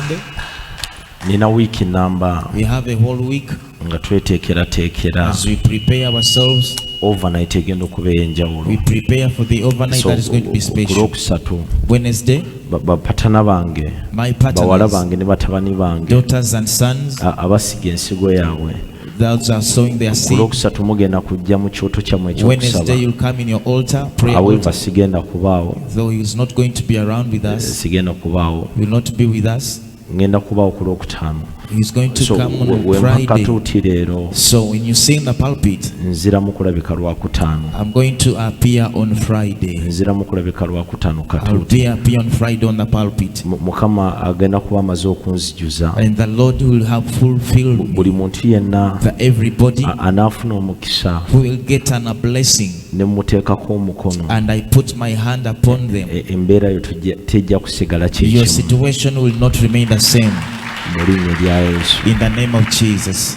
Sunday. Nina wiiki namba We have a whole week nga tweteekerateekera as we prepare ourselves. Overnight egenda okuba ey'enjawulo. We prepare for the overnight So that is going to be ku special. lwokusatu Wednesday, bapatana bange, my bawala partners, bange ne batabani bange daughters and sons, abasiga ensigo yaabwe, those are sowing their ku seed. lwokusatu mugenda kujja mu kyoto kyammwe ekyokusaba. Wednesday, you'll come in your altar, prayer However, altar. sigenda kubaawo. Though he is not going to be around with us, Sigenda kubaawo. will not be with us. Ngenda kubaawo ku lwokutaano. He's going to So come on wempa Friday. katuuti leero, So when you sing the pulpit, nziramu kulabika lwakutaano. I'm going to appear on Friday. Nziramu kulabika lwakutaano I'll katuuti. be appear on Friday on the pulpit. Mukama agenda kuba amaze okunzijuza. And the Lord will have fulfilled me. Buli muntu yenna That everybody anaafuna omukisa who will get a blessing ne muteekako omukono, and I put my hand upon them, embeera yo tejja kusigala your kyekimu situation will not remain the same. Mu linnya lya Yesu. In the name of Jesus.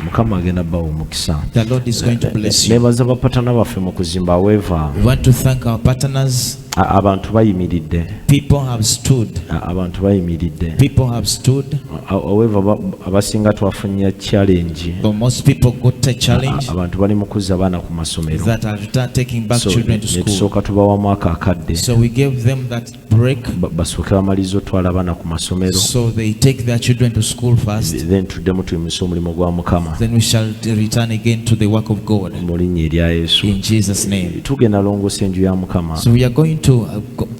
Mukama agenda bawa omukisa. The Lord is going to bless you. Nebaza bapatana baffe mu kuzimba aweeva. We want to thank our partners. Abantu bayimiridde. People have stood. Abantu bayimiridde. People have stood. Aweeva abasinga twafunye challenge. But most people got a challenge Abantu bali mu kuzza abaana ku masomero, that are taking back so children to ne school. tusooka tubawamu ako akadde So we gave them that break basooke bamalirize otwala abaana ku masomero, so they take their children to school first. then tuddemu tuyimuse omulimu gwa Mukama. Then we shall return again to the work of God Mu linnya erya Yesu. in Jesus' name. Tugenda longoosa enju ya Mukama. So we are going to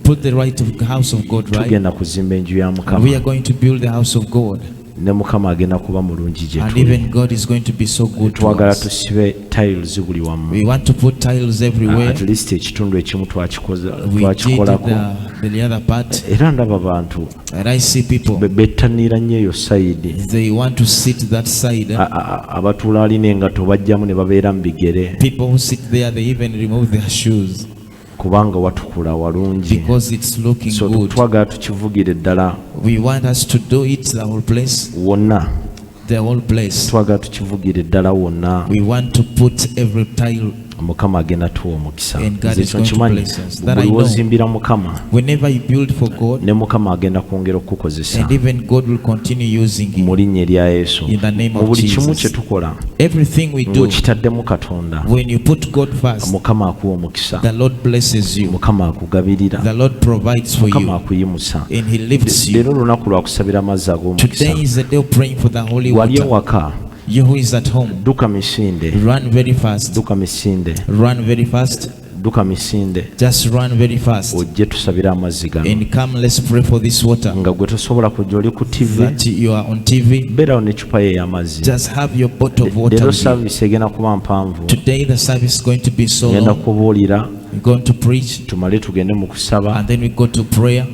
put the right of house of God right. Tugenda kuzimba enju ya We Mukama. are going to build the house of God. Ne Mukama agenda kuba mulungi gye And tuli. even God is going to be so good to Twagala us. tusibe tiles buli wamu. We want to put tiles everywhere. At least ekitundu ekimu We did twakikolako. the other part. Era ndaba abantu And I see people, bettanira nnyo eyo side. they want to sit that side. Abatuula alina engatto bajjamu ne babeera mu bigere, People who sit there, they even remove their shoes kubanga watukula walungi. because it's looking So good. twagala tukivugire ddala We want us to do it the whole place, wonna. the whole place. Twagala tukivugire ddala wonna. We want to put every tile, Mukama agenda tuwa omukisa. and God Nze is ekyo going to nkimanyi, bless us. That buli I know. w'ozimbira Mukama, Whenever you build for God, ne Mukama agenda kwongera okukukozesa and even God will continue using you. mu linnya erya Yesu. In the name Mu of buli kimu Jesus. kye tukola, Everything we do, ng'okitaddemu Katonda, when you put God first, Mukama akuwa omukisa. the Lord blesses you. Mukama akugabirira. The Lord provides for Mukama you, akuyimusa. and He lifts you. Leero olunaku lwa kusabira amazzi ag'omukisa. Today is the day of praying for the holy Wali water. ewaka, You who is at home, dduka misinde. run very fast. Dduka misinde. Run very fast. Dduka misinde. Just run very fast. Ojje tusabire amazzi gano. And come, let's pray for this water. Nga gwe tosobola kujja, oli ku TV, That you are on TV, beerawo n'eccupa yo ey'amazzi. just have your bottle of water Leero with you. service egenda kuba mpanvu. Today the service is going to be so Ngenda long. kubuulira, We're going to preach tumale tugende mu kusaba. and then we go to prayer.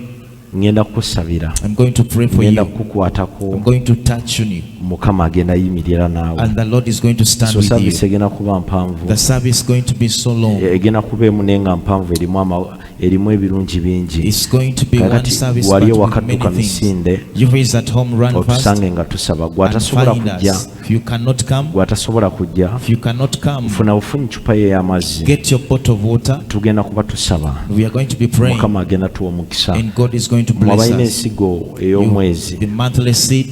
Ngenda kukusabira. I'm going to pray for Ngenda you. kukukwatako. I'm going to touch on you. Mukama agenda yimirira naawe. And the Lord is going to stand So with service you. egenda kuba mpanvu. The service is going to be so long. Egenda kuba emu naye nga mpanvu, erimu ebirungi bingi. It's going to be one Kakati service wali but ewaka, with many dduka things. misinde, You who is at home, run fast otusange nga tusaba. Gwe and atasobola find kujja, us. If you cannot come, gwe atasobola kujja, if you cannot come, funa bufunyi cupa yo ey'amazzi. get your bottle of water. Tugenda kuba tusaba. We are going to be praying Mukama agenda tuwa omukisa. and God is going to Mwe bless abalina us. ensigo ey'omwezi, The monthly seed,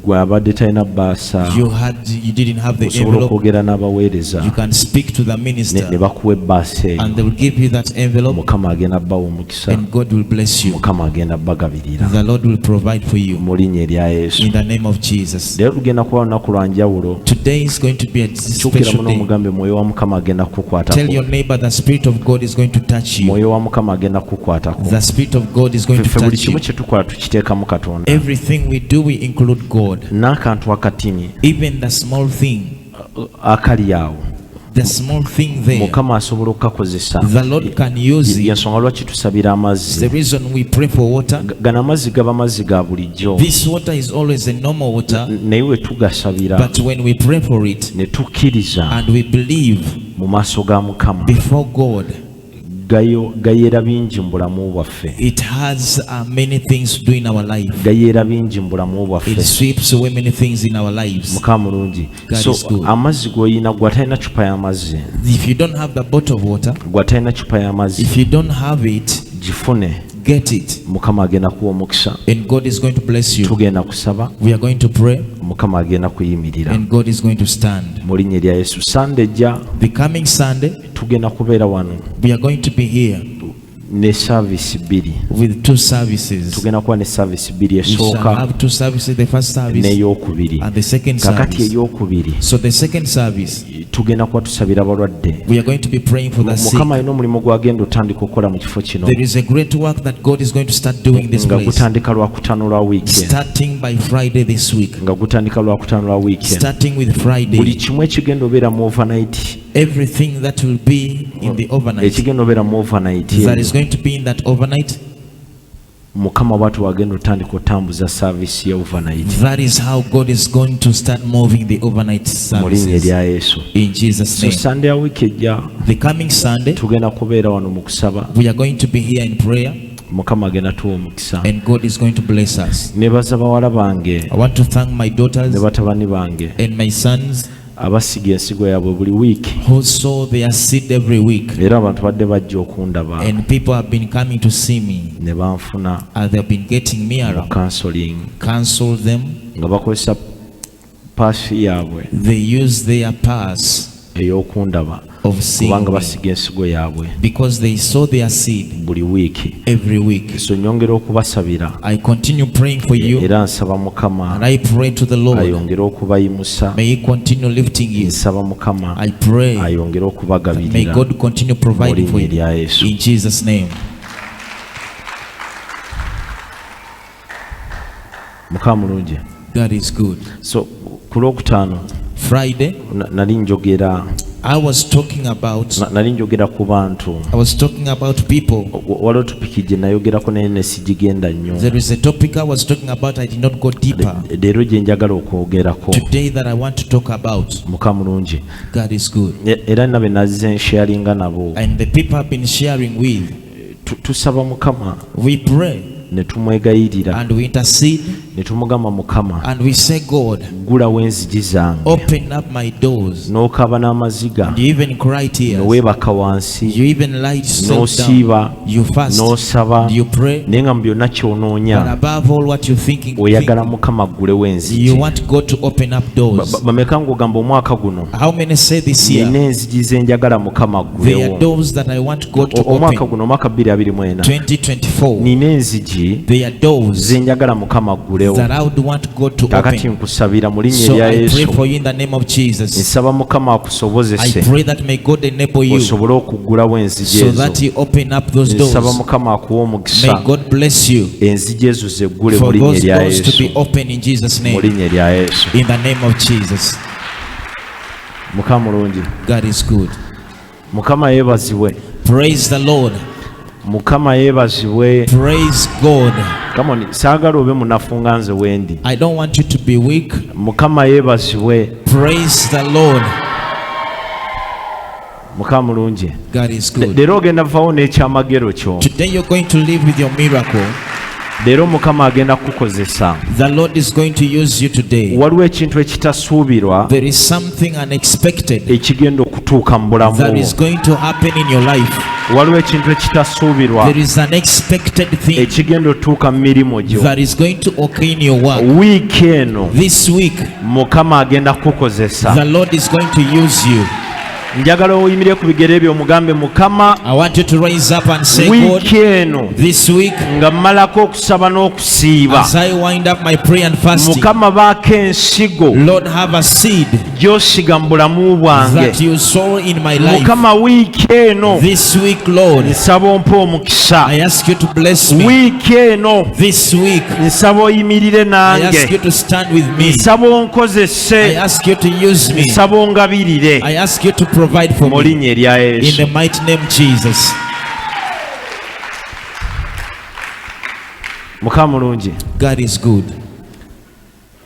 gwe abadde talina bbaasa, you didn't have the osobola envelope. okwogera n'abaweereza You can speak to the ne minister bakuwa ebbaasa eyo. and they will give you that envelope Mukama agenda bawa omukisa. and God will bless you. Mukama agenda bagabirira The Lord will provide for you mu linnya erya Yesu. in the name of Jesus. Leero tugenda kuba lunaku lwa njawulo. Today is going to be a Kyukira special muno day. omugambe, mwoyo wa Mukama agenda Tell kukukwatako. your neighbor the Spirit of God is going to touch you. Mwoyo wa Mukama agenda kukukwatako. The Spirit of God is going to Ffe buli touch kimu you. kye tukola tukiteekamu Katonda. Everything we do, we include God. N'akantu akatini Even the small thing, akali awo, the small thing there, Mukama asobola okukakozesa. the Lord can use it. Yensonga lwaki tusabira It's amazzi. the reason we pray for water. Gano amazzi gaba mazzi ga bulijjo, This water is always a normal water, naye we tugasabira but when we pray for it ne tukkiriza and we believe mu maaso ga Mukama, before God, gayeera bingi mu bulamu bwaffe. it has many things to do in our life. Gayeera bingi mu bulamu It bwaffe. sweeps away many things in our lives. Mukama mulungi. God So is good. amazzi g'oyina, gwe atalina cupa y'amazzi, If you don't have the bottle of water, gwe atalina cupa y'amazzi, if you don't have it, gifune. Get it. Mukama agenda kuwa omukisa. And God is going to bless you. Tugenda kusaba. We are going to pray Mukama agenda kuyimirira. and God is going to stand. Mu linnya erya Yesu. Sande ejja The coming Sunday, tugenda kubeera wano we are going to be here ne saavisi bbiri. with two services. Tugenda kuba ne saavisi bbiri, We shall esooka have two services, the first service n'eyokubiri. and the second Kakati service. eyokubiri So the second service, tugenda kuba tusabira abalwadde. we are going to be praying for the sick. Mukama alina omulimu gw'agenda otandika okukola mu kifo kino There is a great work that God is going to start doing in this nga place. gutandika Lwakutaano lwa wiiki eno. Starting by Friday this week. Nga gutandika Lwakutaano lwa wiiki eno. Starting with Buli Friday. kimu ekigenda obeera mu overnight, Everything that will be in the overnight, ekigenda obeera mu overnight that eno, is going to be in that overnight, Mukama bw'ati wagenda otandika otambuza saavisi ya overnight that is how God is going to start moving the overnight mu linnya services. erya Yesu. In Jesus' So name. Sunday ya wiiki ejja The coming Sunday, tugenda kubeera wano mu kusaba. we are going to be here in prayer Mukama agenda tuwa omukisa. and God is going to bless us. Nebaza bawala bange I want to thank my daughters ne batabani bange and my sons abasiga ensigo yaabwe buli wiiki, who sow their seed every week. era abantu badde bajja okundaba And people have been coming to see me ne banfuna and they've been getting me mu around. counseling Counsel them. nga bakozesa paasi yaabwe They use their pass ey'okundaba of seeing kubanga me basiga ensigo yaabwe because they sow their seed buli wiiki. every week. So nyongera okubasabira I continue praying for you era nsaba Mukama and I pray to the Lord. ayongere okubayimusa. May He continue lifting you. Nsaba Mukama I pray. ayongere May okubagabirira God continue mu providing for linnya you. erya Yesu. In Jesus' name. Mukama mulungi. God is good. So ku Lwokutaano Friday, nali njogera I was talking about nali njogera ku bantu. I was talking about people. Waliwo topiki gye nayogerako naye ne sigigenda nnyo. There is a topic I was talking about, I did not go deeper. Leero gye njagala okwogerako. Today that I want to talk about. Mukama mulungi. God is good. Era nina be nazze nsharinga nabo. And the people I've been sharing with, Tusaba Mukama we pray ne tumwegayirira and we intercede ne tumugamba Mukama and we say, God, ggulawo enzigi zange. open up my doors. N'okaaba n'amaziga And you even cry ne tears. weebaka wansi You even lie yourself down. n'osiiba You fast. n'osaba And you pray. naye nga mu byonna But ky'onoonya above all, what you're thinking, oyagala Mukama aggulewo enzigi. you want God to open up doors. Bameka ng'ogamba omwaka guno How many say this year? nina enzigi ze njagala Mukama There are aggulewo. doors that I want God to Omwaka open. guno omwaka 2024 2024. nina enzigi There are doors ze njagala Mukama aggulewo. that I would want God to Kaakati open. nkusabira mu linnya So erya I pray Yesu. for you in the name of Jesus. Nsaba Mukama I akusobozese pray that may God enable you osobole okuggulawo enzigi so ezo. that you open up those Nsaba doors. Mukama akuwe omukisa May God bless you enzigi ezo zeggule mu for linnya those erya doors to Yesu. be open in Jesus' Mu name. linnya erya Yesu. In the name of Jesus. Mukama mulungi. God is good. Mukama yeebazibwe. Praise the Lord. Mukama yeebazibwe. Praise God. Come on, saagala obe munafu nga nze wendi. I don't want you to be weak. Mukama yeebazibwe. Praise the Lord. Mukama mulungi. God is good. Leero ogenda vaawo n'ekyamagero kyo. Today you're going to live with your miracle. Leero Mukama agenda kukukozesa. The Lord is going to use you today. Waliwo ekintu ekitasuubirwa There is something unexpected ekigenda okutuuka mu bulamu that bwo. is going to happen in your life. Waliwo ekintu ekitasuubirwa There is an unexpected thing ekigenda otuuka mu mirimu gyo. that is going to occur in your work. Wiiki eno This week, Mukama agenda kukukozesa. the Lord is going to use you. Njagala oyimirire ku bigere byo omugambe Mukama I want you to rise up and say, God, wiiki eno this week, nga mmalako okusaba n'okusiiba as I wind up my prayer and fasting, Mukama baako ensigo Lord, have a seed gy'osiga mu bulamu bwange. that you sow in my life. Mukama wiiki eno This week, Lord, nsaba ompe omukisa. I ask you to bless me. Wiiki eno This week, nsaba oyimirire I ask nange. you to stand with me. Nsaba I onkozese. ask you to use me. Nsaba ongabirire I ask you to provide for mu me. linnya erya In Yesu. the mighty name of Jesus. Mukama mulungi. God is good.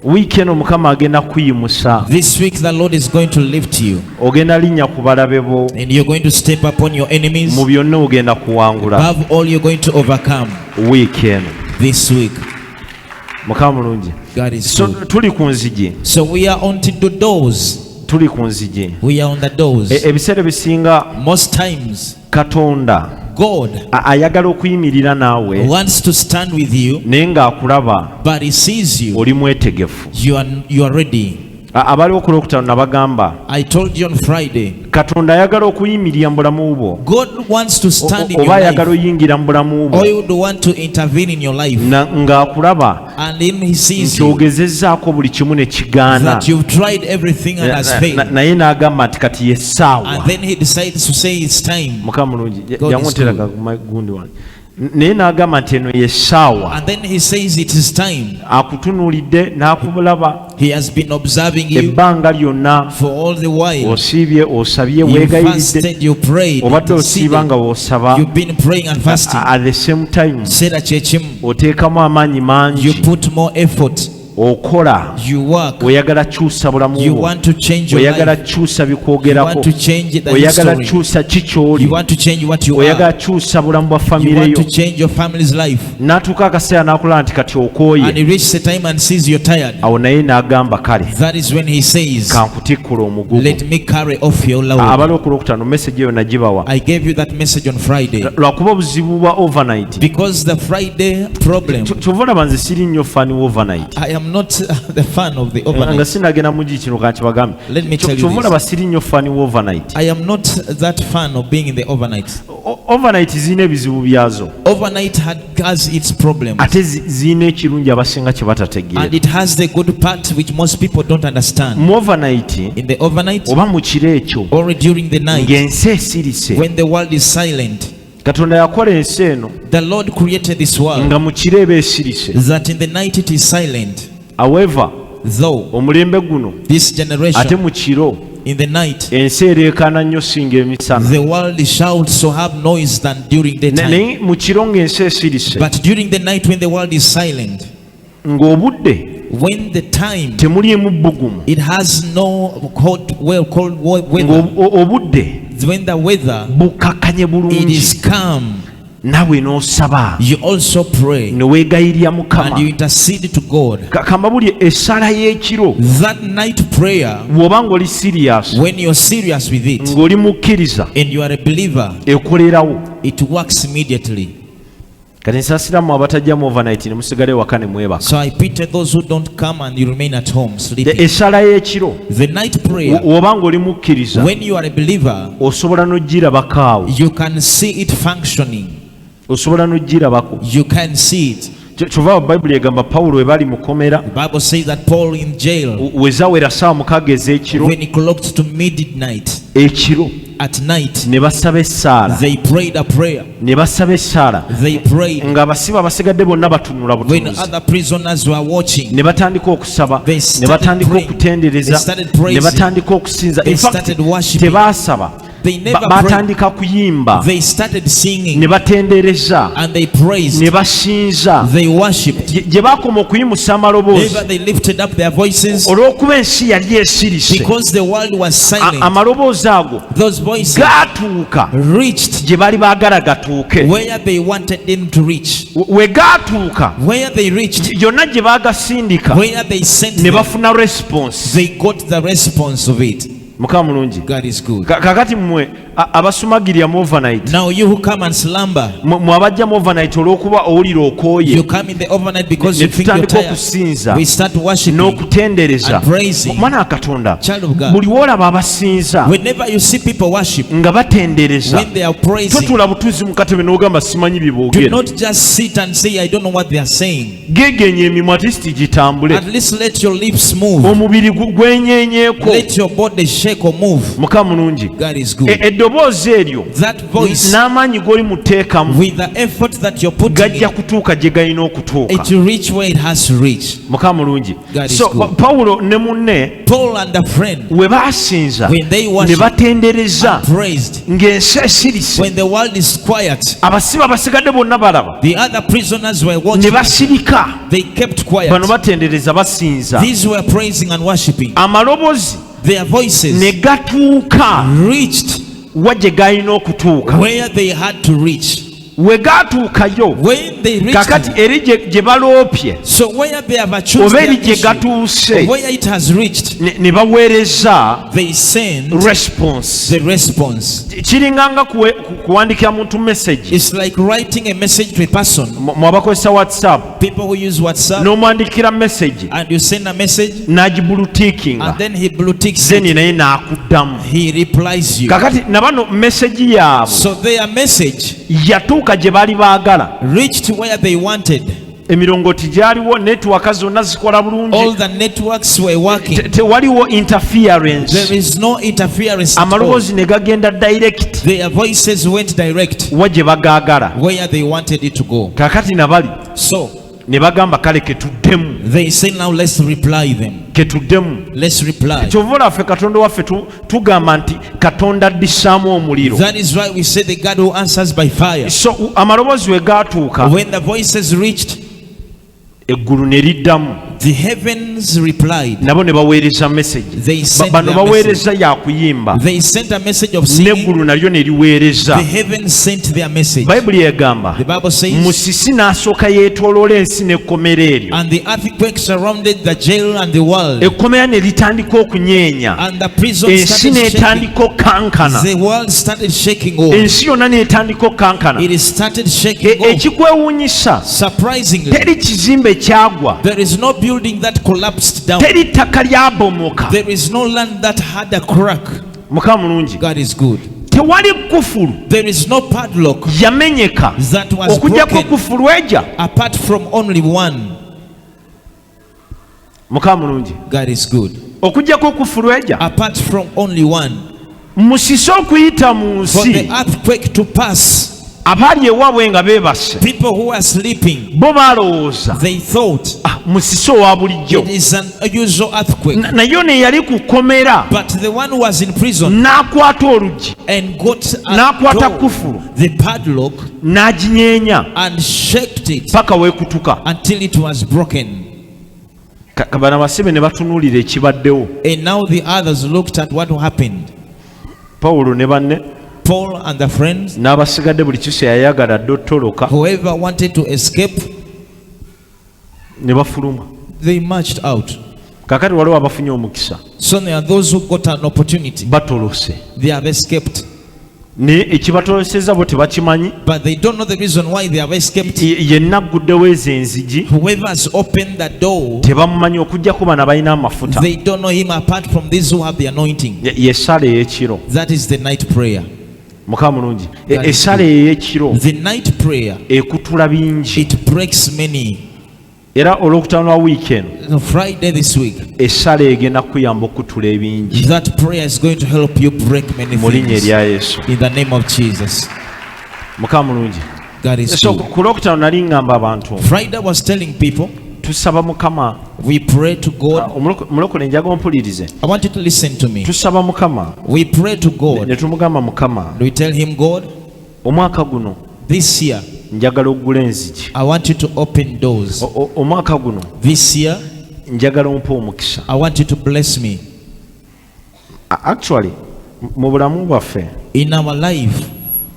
Wiiki eno Mukama agenda kuyimusa. This week, the Lord is going to lift you Ogenda linnya ku balabe bo. and you're going to step upon your enemies. Mu byonna ogenda kuwangula Above all, you're going to overcome wiiki eno. this week. Mukama mulungi. God is So good. tuli ku nzigi. So we are on to the doors. Tuli ku nzigi. We are on the doors. Ebiseera ebisinga Most times, Katonda God Ayagala okuyimirira naawe wants to stand with you, naye ng'akulaba but he sees you. oli mwetegefu. You are ready. Abaliwo ku Lwokutaano nabagamba, I told you on Friday, Katonda ayagala okuyimirira mu bulamu bwo God wants to stand in oba your ayagala life, oyingira mu bulamu bwo or he would want to intervene in your life, ng'akulaba and then he sees nti you ogezezzaako buli kimu ne kigaana, that you've tried everything and has failed. Naye n'agamba nti kati ye ssaawa. And then he decides to say it's time. Mukama mulungi. God Jangu is nteraka gundi wange. Naye n'agamba nti eno ye ssaawa. And then he says it is time. Akutunuulidde n'akulaba He has been observing you ebbanga lyonna, for all the while. osiibye, osabye, You weegayiridde, fasted, you prayed, obadde osiiba interceded. nga w'osaba. You've been praying and fasting. At the same time Kiseera kye kimu, oteekamu amaanyi you mangi, put more effort, okola, you work, oyagala kyusa bulamu you bwo, want to change your oyagala life, kyusa you bikwogerako, want to change the oyagala history, kyusa ki ky'oli, you want to change what you oyagala are, kyusa bulamu bwa you famire want yo. to change your family's life. N'atuuka akaseera n'akulaba nti kati And okooye, he reaches a time and sees you're tired. awo naye n'agamba kale That is when he says, kankutikkula omugugu. let me carry off your load. Abali okulwokutaano message eyo nagibawa I gave you that message on Friday. lwakuba obuzibu bwa overnight. Because the Friday problem, Kyova olaba nze siri nnyo fan wa overnight. I am not the fan of the Nga overnight. sinagenda mugi kino kankibagambe. Let me tell you Kyova this. olaba siri nnyo fan wa overnight. I am not that fan of being in the overnight. Overnight zirina ebizibu byazo, Overnight has its problems. ate zirina ekirungi abasinga kye batategeera. And it has the good part which most people don't understand. Mu overnight In the overnight oba mu kiro ekyo or during the night, ng'ensi esirise, when the world is silent, Katonda yakola ensi eno the Lord created this world nga mu kiro eba esirise. that in the night it is silent. However, Though omulembe guno this ate generation mu kiro in the night, ensi ereekaana nnyo singa emisana. the world shouts so have noise than during daytime. Naye mu kiro ng'ensi esirise, But during the night when the world is silent, ng'obudde when the time temuliimu bbugumu, it has no hot, well, cold weather, ng'obudde when the weather bukakkanye it bulungi, is calm, naawe n'osaba you also pray ne weegayirira and you Mukama. intercede to God. Kambabulye essaala y'ekiro, That night prayer, bw'oba ng'oli serious, when you're serious with it ng'oli mukkiriza, and you are a believer, ekolerawo. it works immediately. Kati nsaasira mmwe abatajja mu overnight ne musigala ewaka ne mwebaka. So I pity those who don't come and you remain at home sleeping. Essaala y'ekiro, The night prayer, bw'oba ng'oli mukkiriza, when you are a believer, osobola n'ogirabako awo, you can see it functioning. osobola n'ogirabako. You can see it. Kyova Bayibuli egamba Pawulo we bali mukomera, The Bible says that Paul in jail, we zawera ssaawa 6 ez'ekiro, when he clocked to midnight ekiro at night, ne basaba essaala, they prayed a prayer. ne basaba essaala They prayed ng'abasibe abasigadde bonna batunula when butunuzi. other prisoners were watching. Ne batandika okusaba, They ne started batandika praying. okutendereza, They started praising. ne batandika okusinza. They In fact, started worshiping. tebaasaba, They never batandika kuyimba, They started singing ne batendereza, and they praised. ne basinza. They worshipped. Gye baakoma okuyimusa amaloboozi, Never they lifted up their voices olw'okuba ensi yali esirise, because the world was silent. Amaloboozi ago Those voices gaatuuka reached gye baali baagala gatuuke. where they wanted them to reach. We gaatuuka Where they reached, yonna gye baagasindika, where they sent ne them, bafuna response. they got the response of it. Mukama mulungi. God is good. Kakati mmwe abasumagirira mu overnight, Now you who come and slumber, mwe abajja mu overnight olw'okuba owulira okooye, you come in the overnight because ne you think you're tutandika tired. okusinza We start worshiping n'okutendereza. and praising. Mwana wa Katonda, Child of God. buli w'olaba abasinza Whenever you see people worship, nga batendereza, when they are praising, totuula butuuzi mu katebe n'ogamba simanyi do byeboogera. not just sit and say, I don't know what they are saying. Geegenya emimwa, at least gitambule, At least let your lips move. omubiri gwenyenyeeko. Let your body shake or move. Mukama mulungi. God is good. Eddoboozi eryo That voice, n'amaanyi g'oli muteekamu with the effort that you're putting gajja in, kutuuka gye galina okutuuka. it will reach where it has to reach. Mukama mulungi. God is So good. Pawulo ne munne Paul and a friend, we baasinza when they ne worshiped batendereza and praised, ng'ensi esirise, when the world is quiet, abasibe abasigadde bonna balaba, the other prisoners were ne watching. basirika. They kept quiet. Bano batendereza, basinza, These were praising and worshiping. amaloboozi Their voices ne gatuuka reached wa gye galina okutuuka. where they had to reach. We gaatuukayo When they reached kakati him, eri gye gye baloopye so where they have achieved oba eri their gye issue, gatuuse where it has reached, ne ne baweereza they send response. the response. Kiringa nga kuwandikira muntu message. It's like writing a message to a person. Mwe abakozesa WhatsApp, People who use WhatsApp, n'omwandikira message and you send a message, n'agibulutiikinga and then he blue ticks then it. Naye n'akuddamu. He replies you. Kakati nabano message yaabwe So their message yatuuka gye baali baagala. Reached where they wanted. Emirongooti gyaliwo, netiwaka zonna zikola All bulungi. the networks were working. Tewaliwo interference. There is no interference at all. Amaloboozi ne gagenda direct Their voices went direct wa gye bagaagala. Where they wanted it to go. Kakati nabali So ne bagamba kale ketuddemu. They say, now let's reply them. Ketuddemu. Let's reply. Kyova olaba ffe Katonda waffe tugamba nti Katonda addisaamu omuliro. That is why we say the God who answers by fire. So amaloboozi we gaatuuka When the voices reached, eggulu ne liddamu. The heavens replied. Nabo ne baweereza message. They sent Bano their baweereza yakuyimba. They sent a message of singing. N'eggulu nalyo ne liweereza. The heavens sent their message. Bayibuli egamba The Bible says, musisi n'asooka yeetooloola ensi n'ekkomera eryo. And the earthquake surrounded the jail and the world, Ekkomera ne litandika okunyeenya. And the prison Ensi started shaking. n'etandika okukankana. The world started shaking off. Ensi yonna n'etandika okukankana. It started shaking off. Ekikwewuunyisa Surprisingly, teri kizimbe kyagwa. There is no building that collapsed down. Teri ttaka lyabomoka. There is no land that had a crack. Mukama mulungi. God is good. Tewali kufulu There is no padlock yamenyeka that was okuggyako broken kufulu eja. Apart from only one. Mukama mulungi. God is good. Okuggyako kufulu eja. Apart from only one. Musisi okuyita mu For the nsi earthquake to pass, abaali ewaabwe nga beebase people who are sleeping, bo baalowooza they thought "Ah, musisi owa bulijjo." it is an unusual earthquake. Naye ono eyali ku kkomera But the one who was in prison n'akwata oluggi and got a n'akwata door, kufulu the padlock, n'aginyeenya and shaked it paka weekutuka. Until it was broken. Bano abasibe ne batunuulira ekibaddewo. And now the others looked at what happened. Pawulo ne banne Paul and the friends, n'abasigadde buli kisa yayagala dde otoloka whoever wanted to escape, ne bafuluma. They marched out. Kakati waliwo abafunye omukisa. So there are those who got an opportunity. Batolose. They have escaped. Naye ekibatolosezza bo tebakimanyi. But they don't know the reason why they have escaped. Yenna agguddewo ezo enzigi Whoever has opened the door, tebamumanyi okuggyako bano abalina amafuta. They don't know him apart from these who have the anointing. Ye ssaala ey'ekiro. That is the night prayer. Mukama mulungi. That is Essaala ey'ekiro The night prayer, ekutula bingi. It breaks many. Era olwokutaano lwa wiiki eno Friday this week, essaala egenda kukuyamba okutula ebingi. That prayer is going to help you break many Mu linnya things. erya Yesu. In the name of Jesus. Mukama mulungi. God is So good. ku lwokutaano nali ŋŋamba abantu Friday was telling people, tusaba Mukama. We pray to God. Mulokole njagala ompulirize. I want you to listen to me. Tusaba Mukama We pray to God. ne tumugamba Mukama We tell him, God, omwaka guno this year, njagala oggula enzigi. I want you to open doors. Omwaka guno This year, njagala ompe omukisa. I want you to bless me. Actually mu bulamu bwaffe In our life,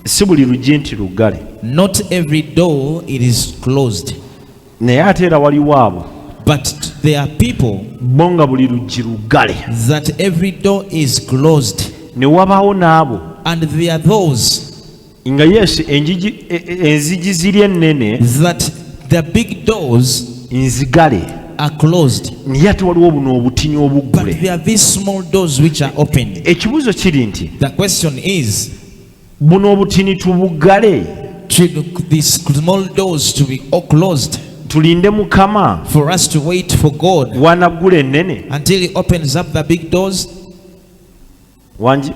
si buli luggi nti luggale. Not every door it is closed. Naye ate era waliwo abo But there are people bo nga buli luggi luggale. That every door is closed. Ne wabaawo n'abo And there are those nga yes enzigi ziri ennene that the big doors nzigale are closed. Naye ate waliwo buno obutini But obuggule. there are these small doors which are opened. Ekibuuzo kiri nti The question is, buno obutini tubuggale should these small doors to be all closed tulinde Mukama for us to wait for God wanaggula ennene until He opens up the big doors? Wangi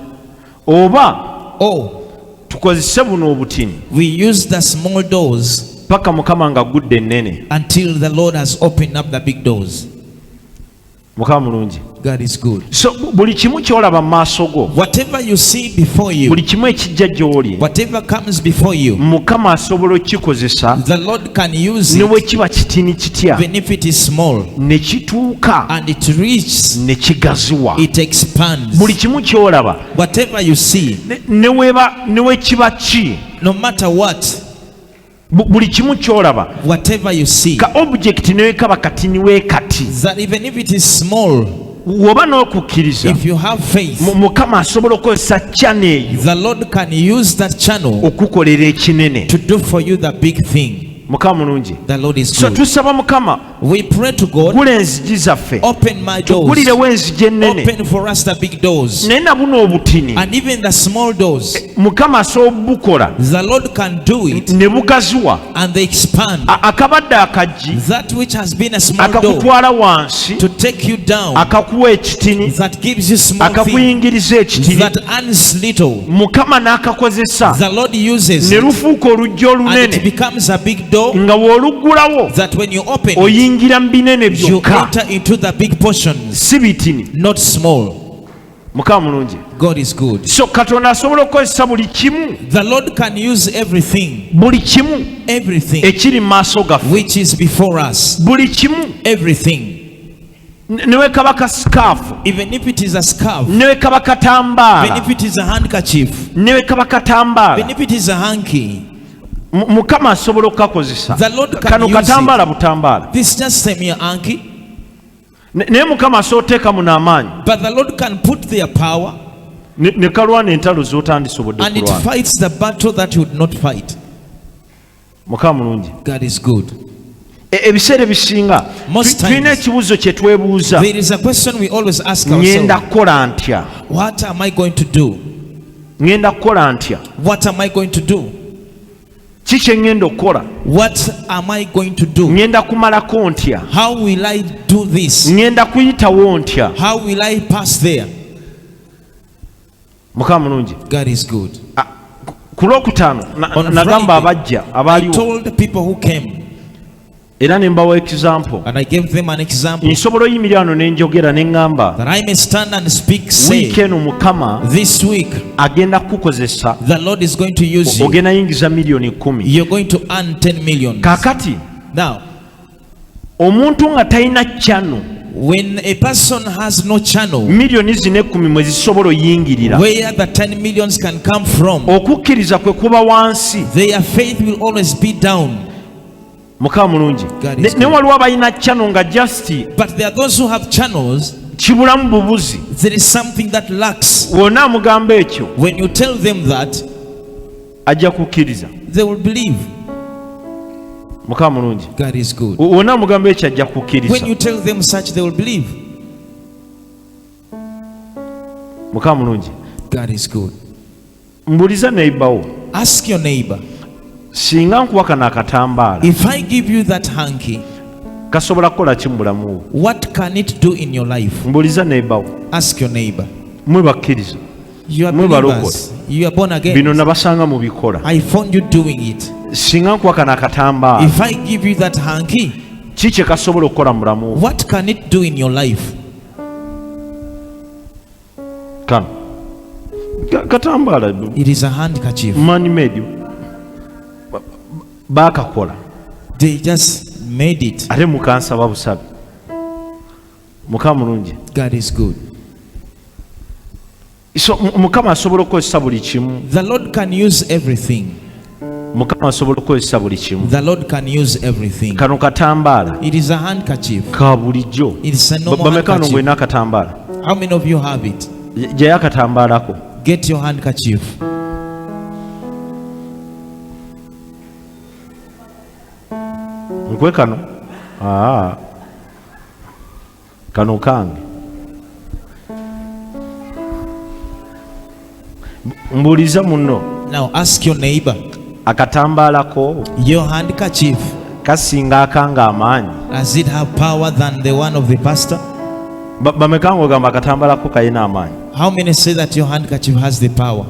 oba Or tukozese buno obutini we use the small doors paka Mukama ng'aggudde ennene. Until the Lord has opened up the big doors? Mukama mulungi. God is good. So buli kimu ky'olaba mu maaso go, Whatever you see before you, buli kimu ekijja gy'oli, whatever comes before you, Mukama asobola okukikozesa the Lord can use ne bwe it kiba kitini kitya even if it is small ne kituuka and it reaches, ne kigaziwa. It expands. Buli kimu ky'olaba Whatever you see, ne weeba ne we kiba ki no matter what, Buli kimu ky'olaba, Whatever you see, ka object ne kaba katini weekati, that even if it is small, woba n'okukkiriza, if you have faith, Mukama asobola okukozesa channel eyo the Lord can use that channel okukolera ekinene. to do for you the big thing. Mukama mulungi. The Lord is So good. tusaba Mukama, We pray to God, gula enzigi zaffe, open my doors, tugulirewo enzigi ennene, open for us the big doors, naye nabuno obutini and even the small doors. Mukama asobola obukola The Lord can do it, ne bugaziwa. and they expand. Akabadde akaggi That which has been a small door akakutwala wansi, to take you down, akakuwa ekitini, that gives you small thing, akakuyingiriza ekitini, that earns little. Mukama n'akakozesa The Lord uses ne it, lufuuka oluggi and it olunene, becomes a big door nga bw'oluggulawo that when you open it, oyingira mu binene you byokka, enter into the big portions, si bitini. not small. Mukama mulungi. God is good. So Katonda asobola okukozesa buli kimu, The Lord can use everything, buli kimu everything ekiri mu maaso gaffe, which is before us, buli kimu, everything. Ne bwe kaba kasikaafu, Even if it is a scarf, ne bwe kaba even katambaala, if it is a handkerchief, ne bwe kaba even katambaala, if it is a hanky, Mukama asobola okukakozesa. The Lord can Kano use it. katambaala butambaala. This just a mere hanky, Naye Mukama asobola oteeka muno amaanyi but the Lord can put their power ne kalwana entalo z'otandisobodde and it kulwana. fights the battle that you would not fight. Mukama mulungi. God is good. Ebiseera ebisinga Most tulina times, ekibuuzo kye twebuuza, there is a question we always ask ŋŋenda ourselves: kukola ntya? What am I going to do? Ŋŋenda kukola ntya? What am I going to do? Ki kye ŋŋenda okukola? What am I going to do? Ŋŋenda kumalako ntya? How will I do this? Ŋŋenda kuyitawo ntya? How will I pass there? Mukama mulungi. God is good. Ku lwokutaano On nagamba Friday, abajja I abaaliwo, told the people who came, era ne mbawa example. and I gave them an example Nsobola oyimirira wano ne njogera ne ŋŋamba, that I may stand and speak, say, wiiki eno Mukama this week agenda kukukozesa, the Lord is going to use you. ogenda yingiza miliyoni 10. You're going to earn 10 million. Kaakati Now, omuntu nga talina channel, when a person has no channel miliyoni zino 10 mwe zisobola oyingirira, where the 10 millions can come from, okukkiriza kwe kuba wansi. their faith will always be down. Mukama mulungi. God is Ne good. waliwo abalina channel nga just But there are those who have channels, kibulamu bubuzi. there is something that lacks. Wonna amugamba ekyo, When you tell them that, ajja kukkiriza. they will believe. Mukama mulungi. God is good. Wonna amugamba ekyo, ajja When kukkiriza. you tell them such, they will believe. Mukama mulungi. God is good. Mbuliza neighbor, Ask your neighbor, singa nkuwa kano akatambaala, if I give you that hanky, kasobola kukola ki mu bulamu bwo? what can it do in your life? Mbuliza neighbor, Ask your neighbor. mwe bakkiriza, You are Mwe balokole. believers. You are born Bino again. nabasanga mu bikola. I found you doing it. Singa nkuwa kano akatambaala, If I give you that hanky, ki kye kasobola okukola mu bulamu bwo? what can it do in your life? Kano katambaala It is a handkerchief. man made, baakakola, They just made it. ate mukansaba busabe. Mukama mulungi. God is good. So Mukama asobola okukozesa buli kimu. The Lord can use everything. Mukama asobola okukozesa buli kimu. The Lord can use everything. Kano katambaala It is a handkerchief. ka bulijjo. It is a normal Bameka wano handkerchief. ng'olina akatambaala? How many of you have it? Gyayo akatambaalako. Get your handkerchief. Nkwe kano. Aa. Kano kange. Mbuuliza munno, Now ask your neighbor. akatambaalako Your handkerchief, kasinga akange amaanyi? does it have power than the one of the pastor? Bameka ng'ogamba akatambaalako kalina amaanyi? How many say that your handkerchief has the power?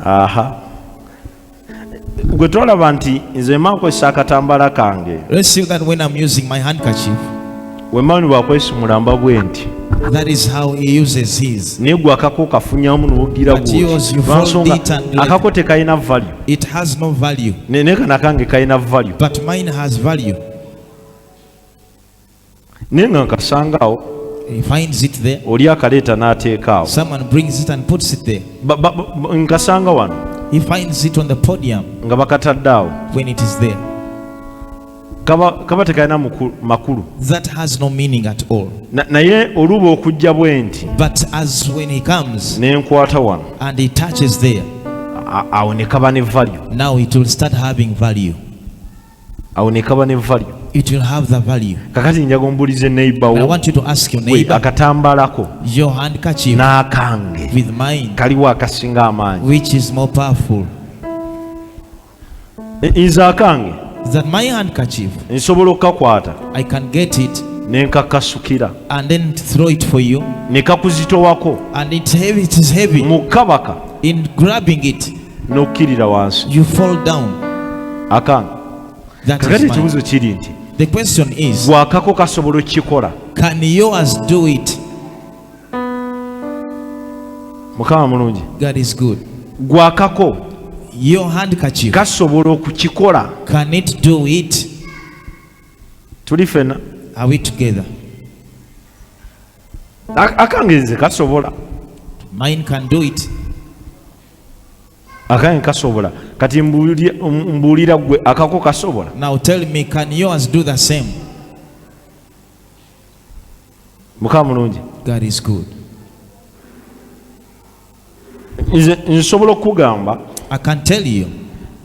Aha, gwe twalaba nti nze mma nkozesa akatambaala kange, Let's see that when I'm using my handkerchief, wemmaani bwakwesimula mba bwe nti, that is how he uses his. naye gwe akako kafunyamu n'ogira But yours, you fold lwansonga it and like- akako tekalina value. It has no value, Naye kano akange kalina value. but mine has value. Naye nga nkasanga awo, He finds it there. oli akaleeta n'ateeka awo. Someone brings it and puts it there. Nkasanga wano. He finds it on the podium nga bakatadde awo when it is there. Kaba, kaba tekalina makulu. That has no meaning at all. Naye oluba okujja bwe nti But as when he comes ne nkwata wano and he touches there, awo ne kaba ne value. Now it will start having value. Awo ne kaba ne value. It will have the value. Kakati njaga ombulize neighbor I wo want you to ask your gwe neighbor, akatambalako your handkerchief n'akange with mine, kaliwo akasinga amaanyi? Which is more powerful? Nze akange That my handkerchief, nsobola okukakwata I can get it ne nkakasukira and then throw it for you, ne kakuzitowako and it's heavy. It is heavy. Mu kabaka In grabbing it, n'okkirira wansi you fall down. Akange. That Kakati is mine. ekibuuzo kiri nti The question is, gwe akako kasobola okukikola? Can yours do it? Mukama mulungi. God is good. Gwe akako Your handkerchief, kasobola okukikola? Can it do it? Tuli fenna? Are we together? Akange nze kasobola. Mine can do it. Akange kasobola. Kati mbuulira gwe akako kasobola? Now tell me, can yours do the same? Mukama mulungi. God is good. Nze nsobola okukugamba I can tell you,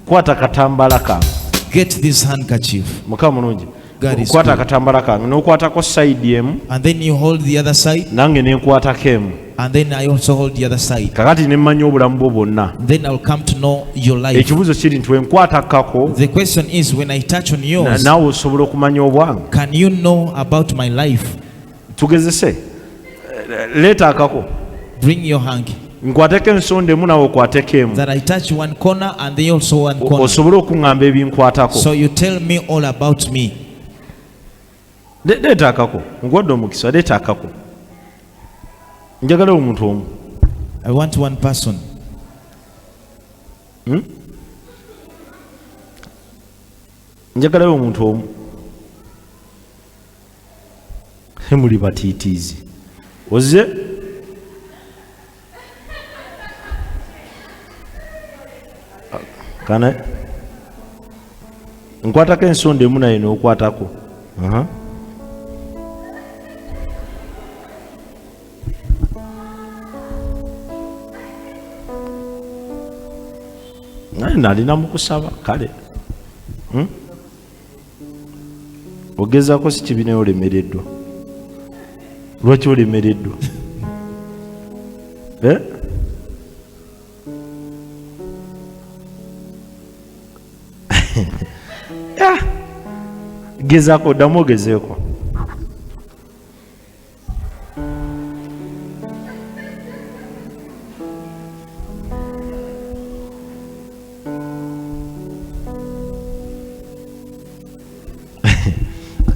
kwata katambala kange. Get this handkerchief, Mukama mulungi. God is Kwata good. akatambala kange n'okwatako side emu and then you hold the other side, nange nenkwatako emu and then I also hold the other side. Kakati ne mmanya obulamu bwo bwonna. Then I'll come to know your life. Ekibuuzo kiri nti wenkwata kako The question is, when I touch on yours, naawe osobola okumanya obwange? Can you know about my life? Tugezese. Leeta akako. Bring your hanky. Nkwateko ensonda emu naawe okwateko emu That I touch one corner and they also one corner. Osobole okuŋŋamba ebinkwatako. So you tell me all about me. Leeta akako nkuwadde omukisa leeta akako njagala omuntu omu. I want one person. Njagalayo omuntu omu. Muli batiitiizi ozze. Kana nkwatako ensonda emu naye n'okwatako. Aha. Naye nalina mu kusaba kale. Ogezaako si kibi naye olemereddwa. Lwaki olemereddwa? Eh? Ah! Gezaako ddamu ogezeeko.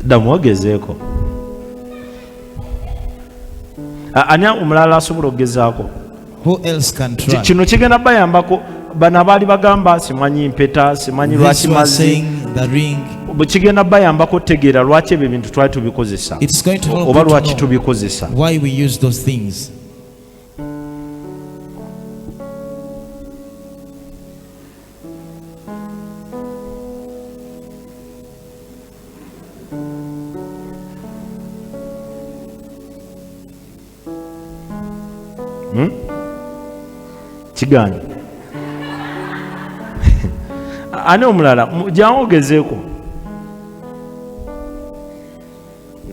Ddamu ogezeeko. Ani omulala asobola okugezaako? Who else can try? Kino kigenda bayambako bano abaali bagamba simanyi mpeta simanyi This lwaki was mazzi saying the ring. Bwe kigenda bayambako otegeera lwaki ebyo ebintu twali tubikozesa It's going to help oba you to lwaki know tubikozesa. why we use those things. Kigaanyi. Ani omulala? Jangu ogezeeko.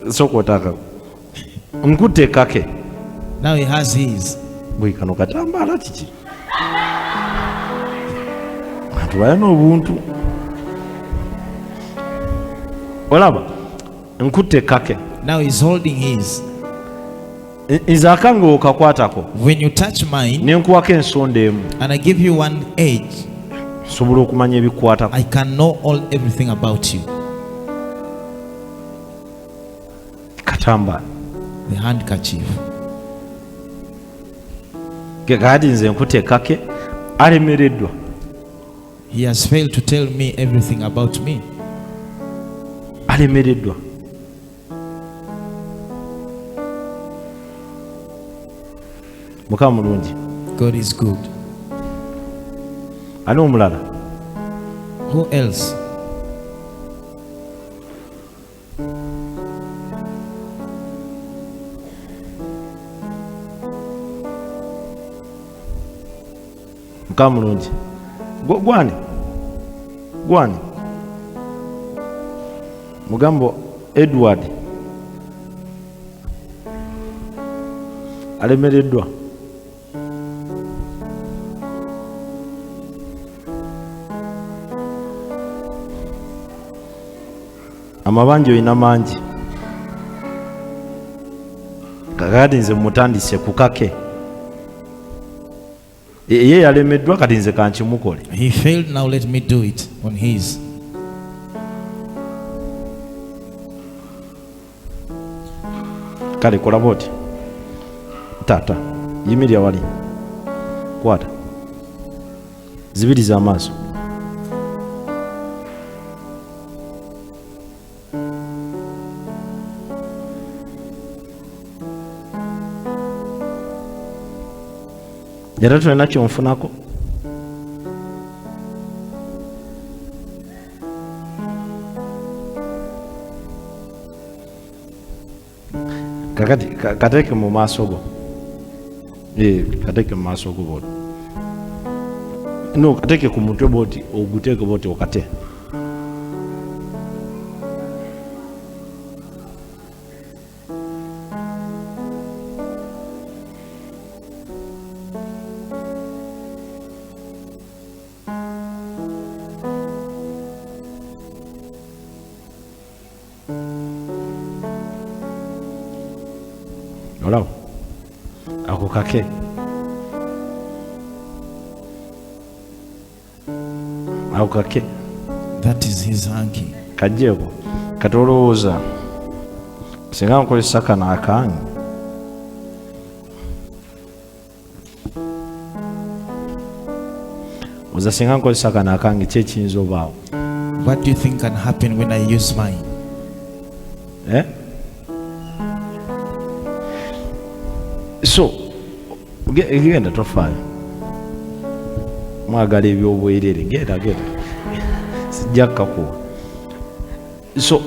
Sooka otaakako nkutte kake. Now he has his. Bwe kano katambaala kiki bantu balina obuntu olaba nkutte kake. Now he's holding his. Nze akange okakwatako When you touch mine ne nkuwako ensonda emu and I give you one edge, nsobola okumanya ebikwatako. I can know all everything about you. Katambaala. The handkerchief. Kakati nze nkutte kake alemereddwa. He has failed to tell me everything about me. Alemereddwa. Mukama mulungi. God is good. Ani omulala? Who else? Mukama mulungi. Gwani? Gwani? Mugambo Edward alemereddwa. Amabanja olina mangi. Kakati nze mutandise kukake. Ye yalemeddwa kati nze kankimukole. He failed, now let me do it on his. Kale kola bw'oti. Taata, yimirira wali. Kwata. Zibiriza amaaso. Era tolina kyonfunako. Kakati kateeke mu maaso go. Kateeke mu maaso go bw'oti. No, kateeke ku mutwe bw'oti, oguteeke bw'oti okate. Olaba ako kake. Ako kake. That is his hanky. Kajjeeko. Kati olowooza singa nkozesa kano akange. Oza singa nkozesa kano akange ki ekiyinza obaawo? What do you think can happen when I use mine? So, genda tofaayo. Mwagala ebyobwerere, genda genda. Sijja kukuwa. So,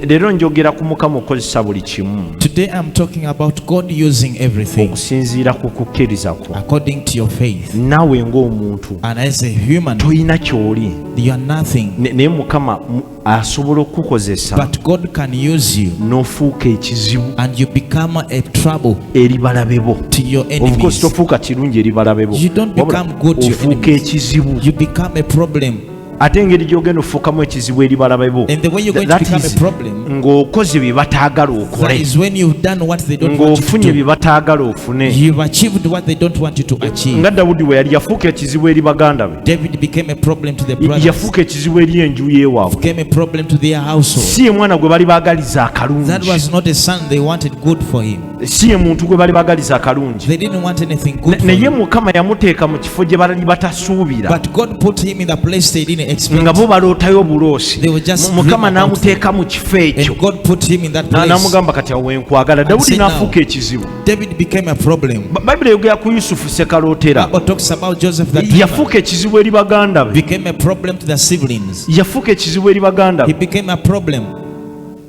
leero njogera ku Mukama okozesa buli kimu. Today I'm talking about God using everything. Okusinziira ku kukkiriza kwo. According to your faith. Naawe ng'omuntu. And as a human, tolina ky'oli. You are nothing. Naye Mukama asobola okukozesa. But God can use you. N'ofuuka ekizibu. And you become a trouble. Eri balabe bo. To your enemies. Of course tofuuka kirungi eri balabe bo. You don't become good to your Ofuuka enemies. ekizibu. You become a problem. Ate engeri gy'ogenda ofuukamu ekizibu eri balabe bo. And the way you're going to become a problem, ng'okoze bye bataagala okole. That is when you've done what they don't want you to Ng'ofunye do. bye bataagala ofune. You've achieved what they don't want you to achieve. Nga Dawudi bwe yali yafuuka ekizibu eri baganda be. David became a problem to the brothers. Yafuuka ekizibu eri enju y'ewaabwe. Became a problem to their household. Si ye mwana gwe bali baagaliza akalungi. That was not a son they wanted good for him. Si ye muntu gwe bali baagaliza akalungi. They didn't want anything good for Naye him. Mukama yamuteeka mu kifo gye bali batasuubira. But God put him in the place they didn't expect. Nga bo balootayo obuloosi. They were just Mukama dreaming about n'amuteeka mu kifo ekyo. And God put him in that place. N'amugamba kati awo wenkwagala. And Dawudi said now, n'afuuka ekizibu. David became a problem. Bayibuli eyogera ku Yusufu Sekalootera. Bible talks about Joseph the dreamer. Yafuuka ekizibu eri baganda be. Became a problem to the siblings. Yafuuka ekizibu eri baganda He be. became a problem.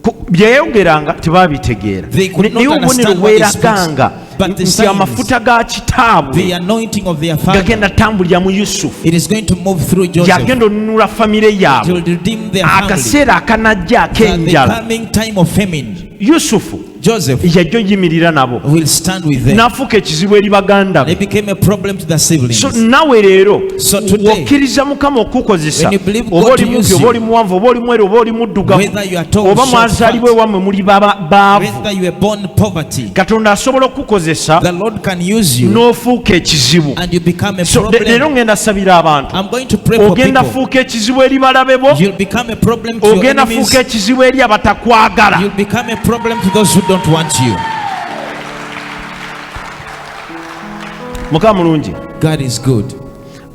Bye yayogeranga tebaabitegeera. They could not Naye obubonero understand what he speaks. bweraganga But the nti signs, amafuta ga kitaabwe the anointing of their father, gagenda tambulira mu Yusufu. it is going to move through Joseph. Yagenda onunula famire It will yaabwe. redeem their family. Akaseera akanajja That the ak'enjala. coming time of famine, Yusufu Joseph yajja oyimirira nabo. will stand with them. N'afuuka ekizibu eri baganda They be. became a problem to the siblings. So nawe leero So today, okkiriza Mukama okukozesa when you believe oba God oli to mumpi use oba you, oli muwanvu oba oli mweru oba oli muddugavu whether you are tall, oba short, mwazaalibwa fat, ewammwe muli baavu, whether you were born poverty, Katonda asobola okukozesa the Lord can use you n'ofuuka ekizibu. and you become a So leero problem. ngenda sabira abantu. I'm going to pray for Ogenda people. fuuka ekizibu eri balabe bo. You'll become a problem to your Ogenda enemies. fuuka ekizibu eri abatakwagala. You'll become a problem to those who don't want you. Mukama mulungi. God is good.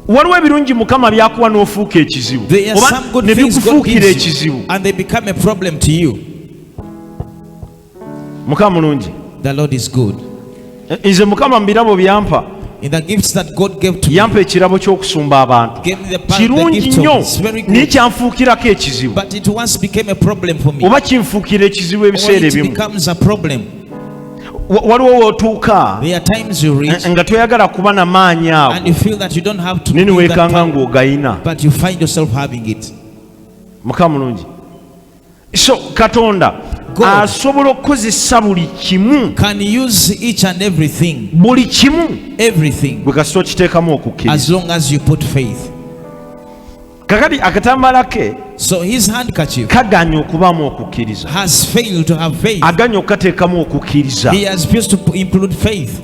Waliwo ebirungi Mukama by'akuwa n'ofuuka ekizibu. There are Oba some good ne things God bikufuukira gives ekizibu. you, and they become a problem to you. Mukama mulungi. The Lord is good. Nze Mukama mu birabo byampa In the gifts that God gave to me, Yampa ekirabo ky'okusumba abantu. Gave me the Kirungi gift nnyo of it's very naye good. kyanfuukirako ekizibu But it once became a problem for me. Oba kinfuukira ekizibu Or ebiseera it ebimu. becomes a problem. Waliwo w'otuuka There are times you reach nga toyagala kuba na maanyi and ago you feel that you don't have to naye ne bring that weekanga power, ng'ogayina. But you find yourself having it. Mukama mulungi. So Katonda God asobola okukozesa buli kimu, can use each and everything, buli kimu, everything, bwe kasita okiteekamu okukkiriza. As long as you put faith. Kakati akatambaala ke So his handkerchief kaganye okubaamu okukkiriza, has failed to have faith. Aganye okukateekamu okukkiriza. He has refused to include faith.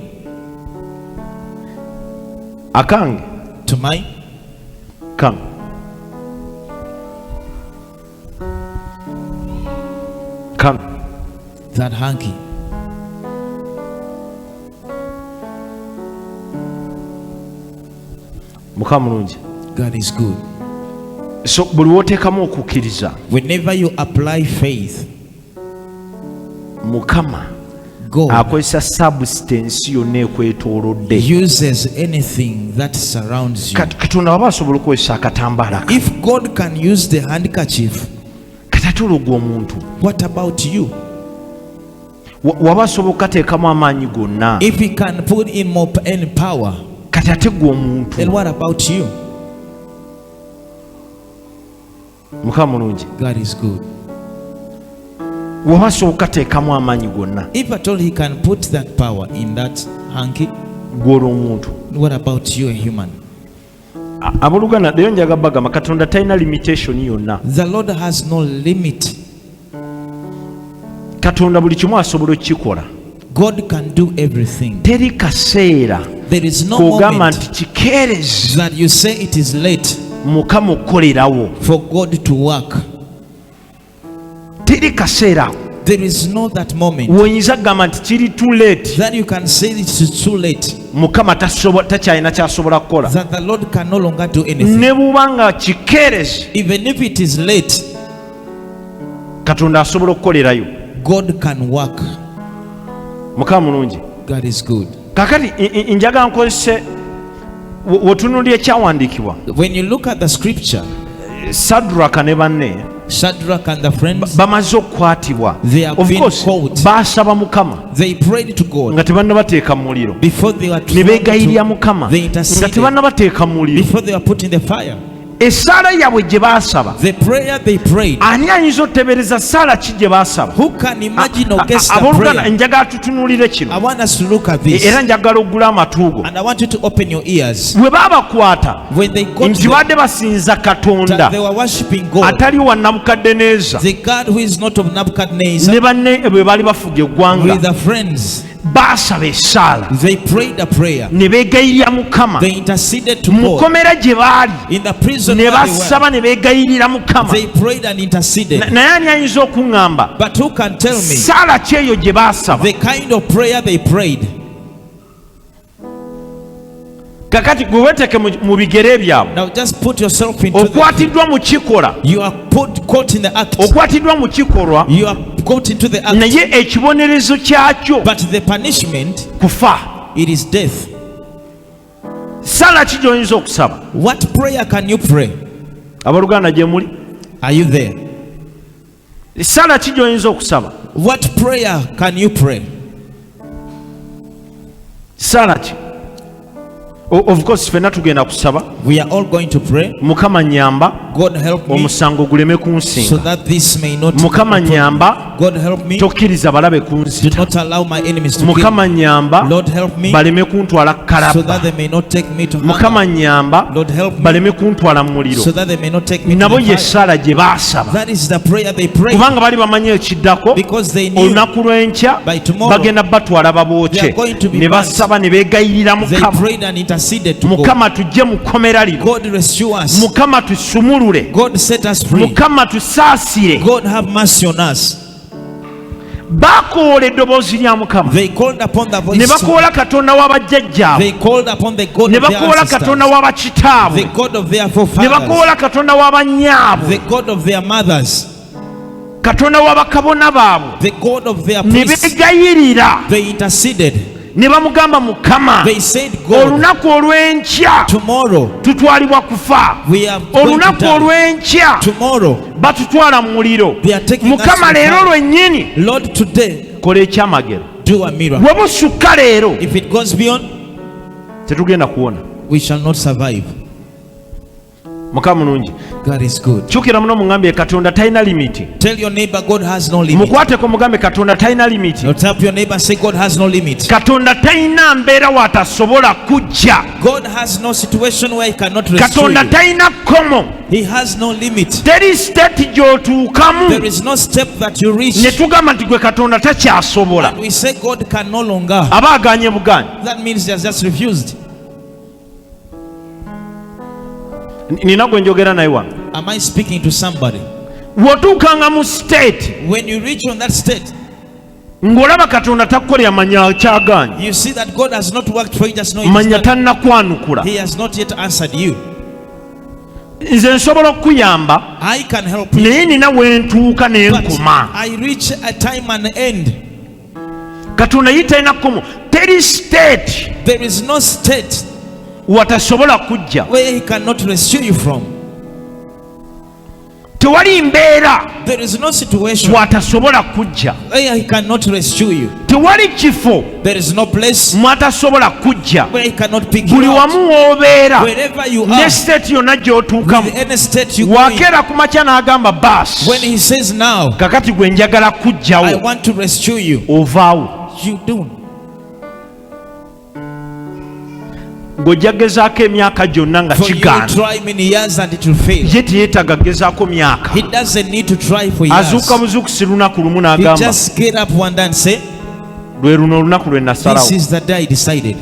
Akange To mine, kano kano that hanky. Mukama mulungi. God is good. So buli wooteekamu okukkiriza, Whenever you apply faith, Mukama God akozesa substance yonna ekwetoolodde. Uses anything that surrounds you. Kati Katonda waba asobola okukozesa akatambaala ka, If God can use the handkerchief, kati ate olwo gwe omuntu, what about you? Waba asobola okukateekamu amaanyi gonna, If he can put in more any power, kati ate gwe omuntu. Then what about you? Mukama mulungi. God is good. Waba asobola okukateekamu amaanyi gonna, If at all he can put that power in that hanky, gwe olwo omuntu. What about you, a human? Abooluganda, leero njaga bagamba Katonda talina limitation yonna. The Lord has no limit. Katonda buli kimu asobola okukikola. God can do everything. Teri kaseera There is no k'ogamba moment nti kikeerezi that you say it is late Mukama okukolerawo. For God to work. Teri kaseera ako There is no that moment w'oyinza kugamba nti kiri too late, that you can say it is too late, Mukama takyalina kyasobola kukola. That the Lord can no longer do anything. Ne bw'oba nga kikeerezi, Even if it is late, Katonda asobola okukolerayo. God can work. Mukama mulungi. God is good. Kakati njagala nkozese w'otunuulira ekyawandiikibwa, When you look at the scripture, Sadraka ne banne Shadrach and the friends, bamaze okukwatibwa. They have Of been course, caught. baasaba Mukama They prayed to God nga tebannabateeka mu muliro, before they were ne thrown beegayirira into, Mukama they nga interceded tebannabateeka mu muliro. Before they were put in the fire. Essaala yaabwe gye baasaba, The prayer they prayed, ani ayinza otebereza saala ki gye baasaba? Who can imagine or guess the Abooluganda, prayer? njagala tutunuulire kino, I want us to look at this. Era njagala oggule amatu go. And I want you to open your ears. Bwe baabakwata When they got nti them, badde basinza Katonda that they were worshiping God, atali wa Nabukaddeneeza the God who is not of Nebuchadnezzar, ne banne bwe baali bafuga eggwanga, with the friends, baasaba essaala, they prayed a prayer. Ne beegayirira Mukama They interceded to mu God. kkomera gye baali, In the prison ne where they were, basaba ne beegayirira Mukama. they prayed and interceded. Naye ani ayinza okuŋŋamba But who can tell me saala ki eyo gye baasaba? The kind of prayer they prayed? Kakati gwe weteeke mu bigere byabwe. Now just put yourself into the, Okwatiddwa mu kikolwa, you are put caught in the act. Okwatiddwa mu kikolwa, You are caught into the act. Naye ekibonerezo kyakyo But the punishment, kufa. It is death. Saala ki gy'oyinza okusaba? What prayer can you pray? Abooluganda, gye muli? Are you there? Saala ki gy'oyinza okusaba? What prayer can you pray? Saala ki? Of course ffenna tugenda kusaba. We are all going to pray. Mukama nyamba God help me omusango guleme so kunsinga. That this may not. Mukama nyamba, God help me. Tokkiriza balabe Do kunzita. not allow my enemies to kill Mukama me. nyamba, Lord help me baleme kuntwala so kalabba. that they may not take me to Mukama hunger. nyamba, Lord help me baleme kuntwala mu muliro. So that they may not take me to Nabo the ye fire. essaala gye baasaba, That is the prayer they prayed kubanga bali bamanyi ekiddako, because they knew olunaku lw'enkya by tomorrow bagenda batwala they are babookye. going to be Ne burnt. basaba ne beegayirira They Mukama. prayed and interceded to God. Mukama tujje mu kkomera lino. God rescue us. Mukama tusumulule. God set us free. Mukama tusaasire. God have mercy on us. Baakoola eddoboozi lya Mukama, They called upon the ne voice. bakoola Katonda w'abajjajjaabwe, They called upon the God ne of their bakoola Katonda ancestors, w'abakitaabwe, the God of their ne forefathers, bakoola Katonda w'abannyaabwe, the God of their mothers, Katonda w'abakabona baabwe, the God of their ne priests. beegayirira. They interceded. Ne bamugamba mukama They said, God, olunaku olw'enkya tomorrow tutwalibwa kufa we are going to olunaku die. olw'enkya Tomorrow batutwala mu muliro they are taking us mukama to the leero fire. lwennyini Lord, today kola ekyamagero do a miracle. bwe busukka leero If it goes beyond, tetugenda kuwona we shall not survive. Mukama mulungi. God is good. Kyukira muno muŋambye katonda talina limiti. Tell your neighbor God has no limit. Mukwateko mugambe katonda talina limiti. Now tap your neighbor, say God has no limit. Katonda talina mbeera w'atasobola kujja. God has no situation where he cannot rescue Katonda you. talina kkomo. He has no limit. Teri siteeti gy'otuukamu There is no step that you ne reach tugamba nti gwe katonda takyasobola and we say God can no longer. aba aganye buganyi. That means he has just refused. Nina gwe njogera naye wano. Am I speaking to somebody? Bw'otuukanga mu siteeti When you reach on that state, ng'olaba katonda takukolera manya kyagaanyi you see that God has not worked for you, just know it is manya not- tannakwanukula. He has not yet answered you. Nze nsobola okukuyamba I can help you. naye nina we ntuuka ne But nkoma. I reach a time and end. Katonda ye talina kkomo teri siteeti There is no state watasobola kujja. where he cannot rescue you from. Tewali mbeera There is no situation watasobola kujja. where he cannot rescue you. Tewali kifo There is no place mwatasobola kujja. where he cannot pick you Buli out. wamu w'obeera Wherever you ne are, siteeti yonna gy'otuukamu with any state you go in, wakeera ku makya n'agamba baasi when he says now, kakati gwe njagala I kujjawo want to rescue you, ovaawo. You do. Ng'ojja gezaako emyaka gyonna nga For you kigaana. try many years and it will fail. Ye teyeetaaga gezaako myaka. He doesn't need to try for years. Azuuka buzuukusi lunaku lumu He n'agamba just get up one day and say, lwe luno olunaku lwe this nasalawo. is the day I decided.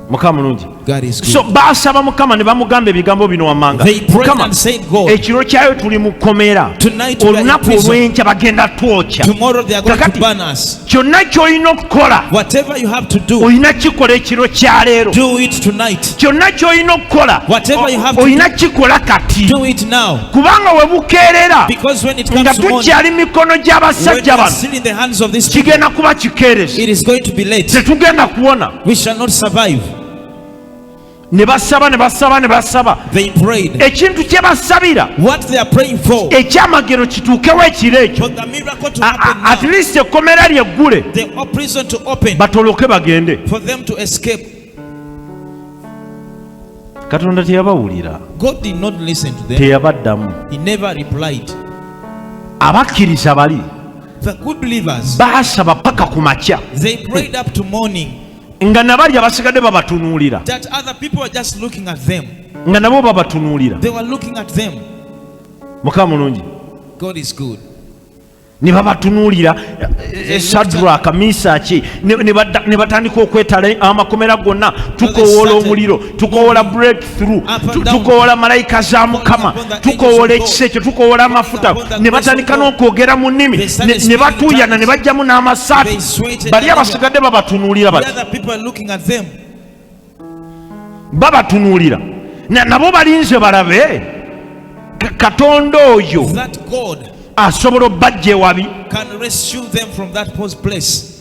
Mukama mulungi. God is So good. baasaba mukama ne bamugamba ebigambo bino wammanga. They prayed Mukama, and said, God, ekiro kyayo tuli mu kkomera tonight we are in olunaku prison. olw'enkya bagenda twokya. Tomorrow they are going to Kakati, burn us. Kyonna ky'olina okukola Whatever you have to do, olina kikola ekiro kya leero. do it tonight. Kyonna ky'olina okukola Whatever you have to olina kikola kati Do it now. kubanga we bukeerera Because when it nga comes to morning, tukyali mikono when we gy'abasajja are bano still in the hands of this people, kigenda kuba kikeerezi it is going to be late. tetugenda kuwona. We shall not survive. Ne basaba ne basaba ne basaba. They prayed. Ekintu kye basabira What they are praying for, ekyamagero kituukewo ekiro ekyo for the miracle to happen at now, least ekkomera lyeggule the prison to open, batoloke bagende. For them to escape. Katonda teyabawulira. God did not listen to them. Teyabaddamu. He never replied. Abakkiriza bali The good believers, baasaba paka ku makya they prayed up to morning nga nabali abasigadde babatunuulira that other people were just looking at them. nga nabo babatunuulira. They were looking at them. Mukama mulungi. God is good. Ne babatunuulira sadraka misaki ne batandika okwetala amakomera gonna tukowoola omuliro tukowoola breakthrough tukowoola malayika za mukama tukowoola ekisa ekyo tukowoola amafuta ne batandika n'okwogera mu nnimi ne batuuyana ne bajjamu n'amasaati bali abasigadde babatunuulira The bati other people are looking at them. Babatunuulira nabo balinze balabe katonda oyo That God asobola obbajja ewabi. Can rescue them from that post place.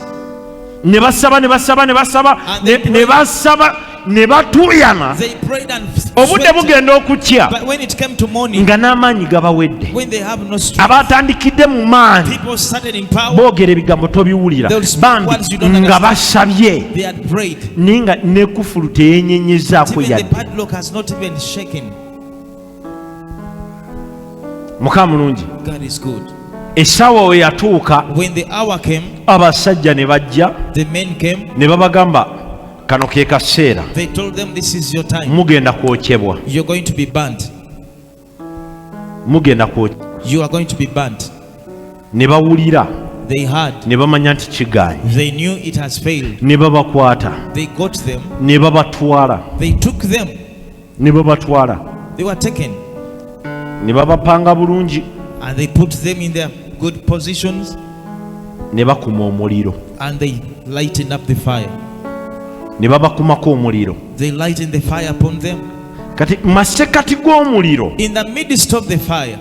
Ne basaba ne basaba ne basaba And they ne basaba ne batuuyana. They prayed and Obudde sweated. bugenda okukya But when it came to morning, nga n'amaanyi gabawedde when they have no strength, abatandikidde mu maanyi people started in power. boogera ebigambo tobiwulira They'll speak bambi words you don't nga understand. basabye They had prayed. naye nga ne kufulu teyenyenyezaako Even the yadde. padlock has not even shaken. Mukama mulungi. God is good. Essaawa we yatuuka When the hour came, abasajja ne bajja the men came. ne babagamba kano ke kaseera They told them, "This is your time. Mugenda kwokyebwa. You're going to be burnt. Mugenda kwokyebwa." You are going to be burnt." Ne bawulira They heard. ne bamanya nti kigaanye They knew it has failed. ne babakwata They got them. Ne babatwala They took them. ne babatwala They were taken. Ne babapanga bulungi And they put them in their good positions ne bakuma omuliro and they lightened up the fire. Ne babakumako omuliro. They lightened the fire upon them. Kati masekati g'omuliro In the midst of the fire,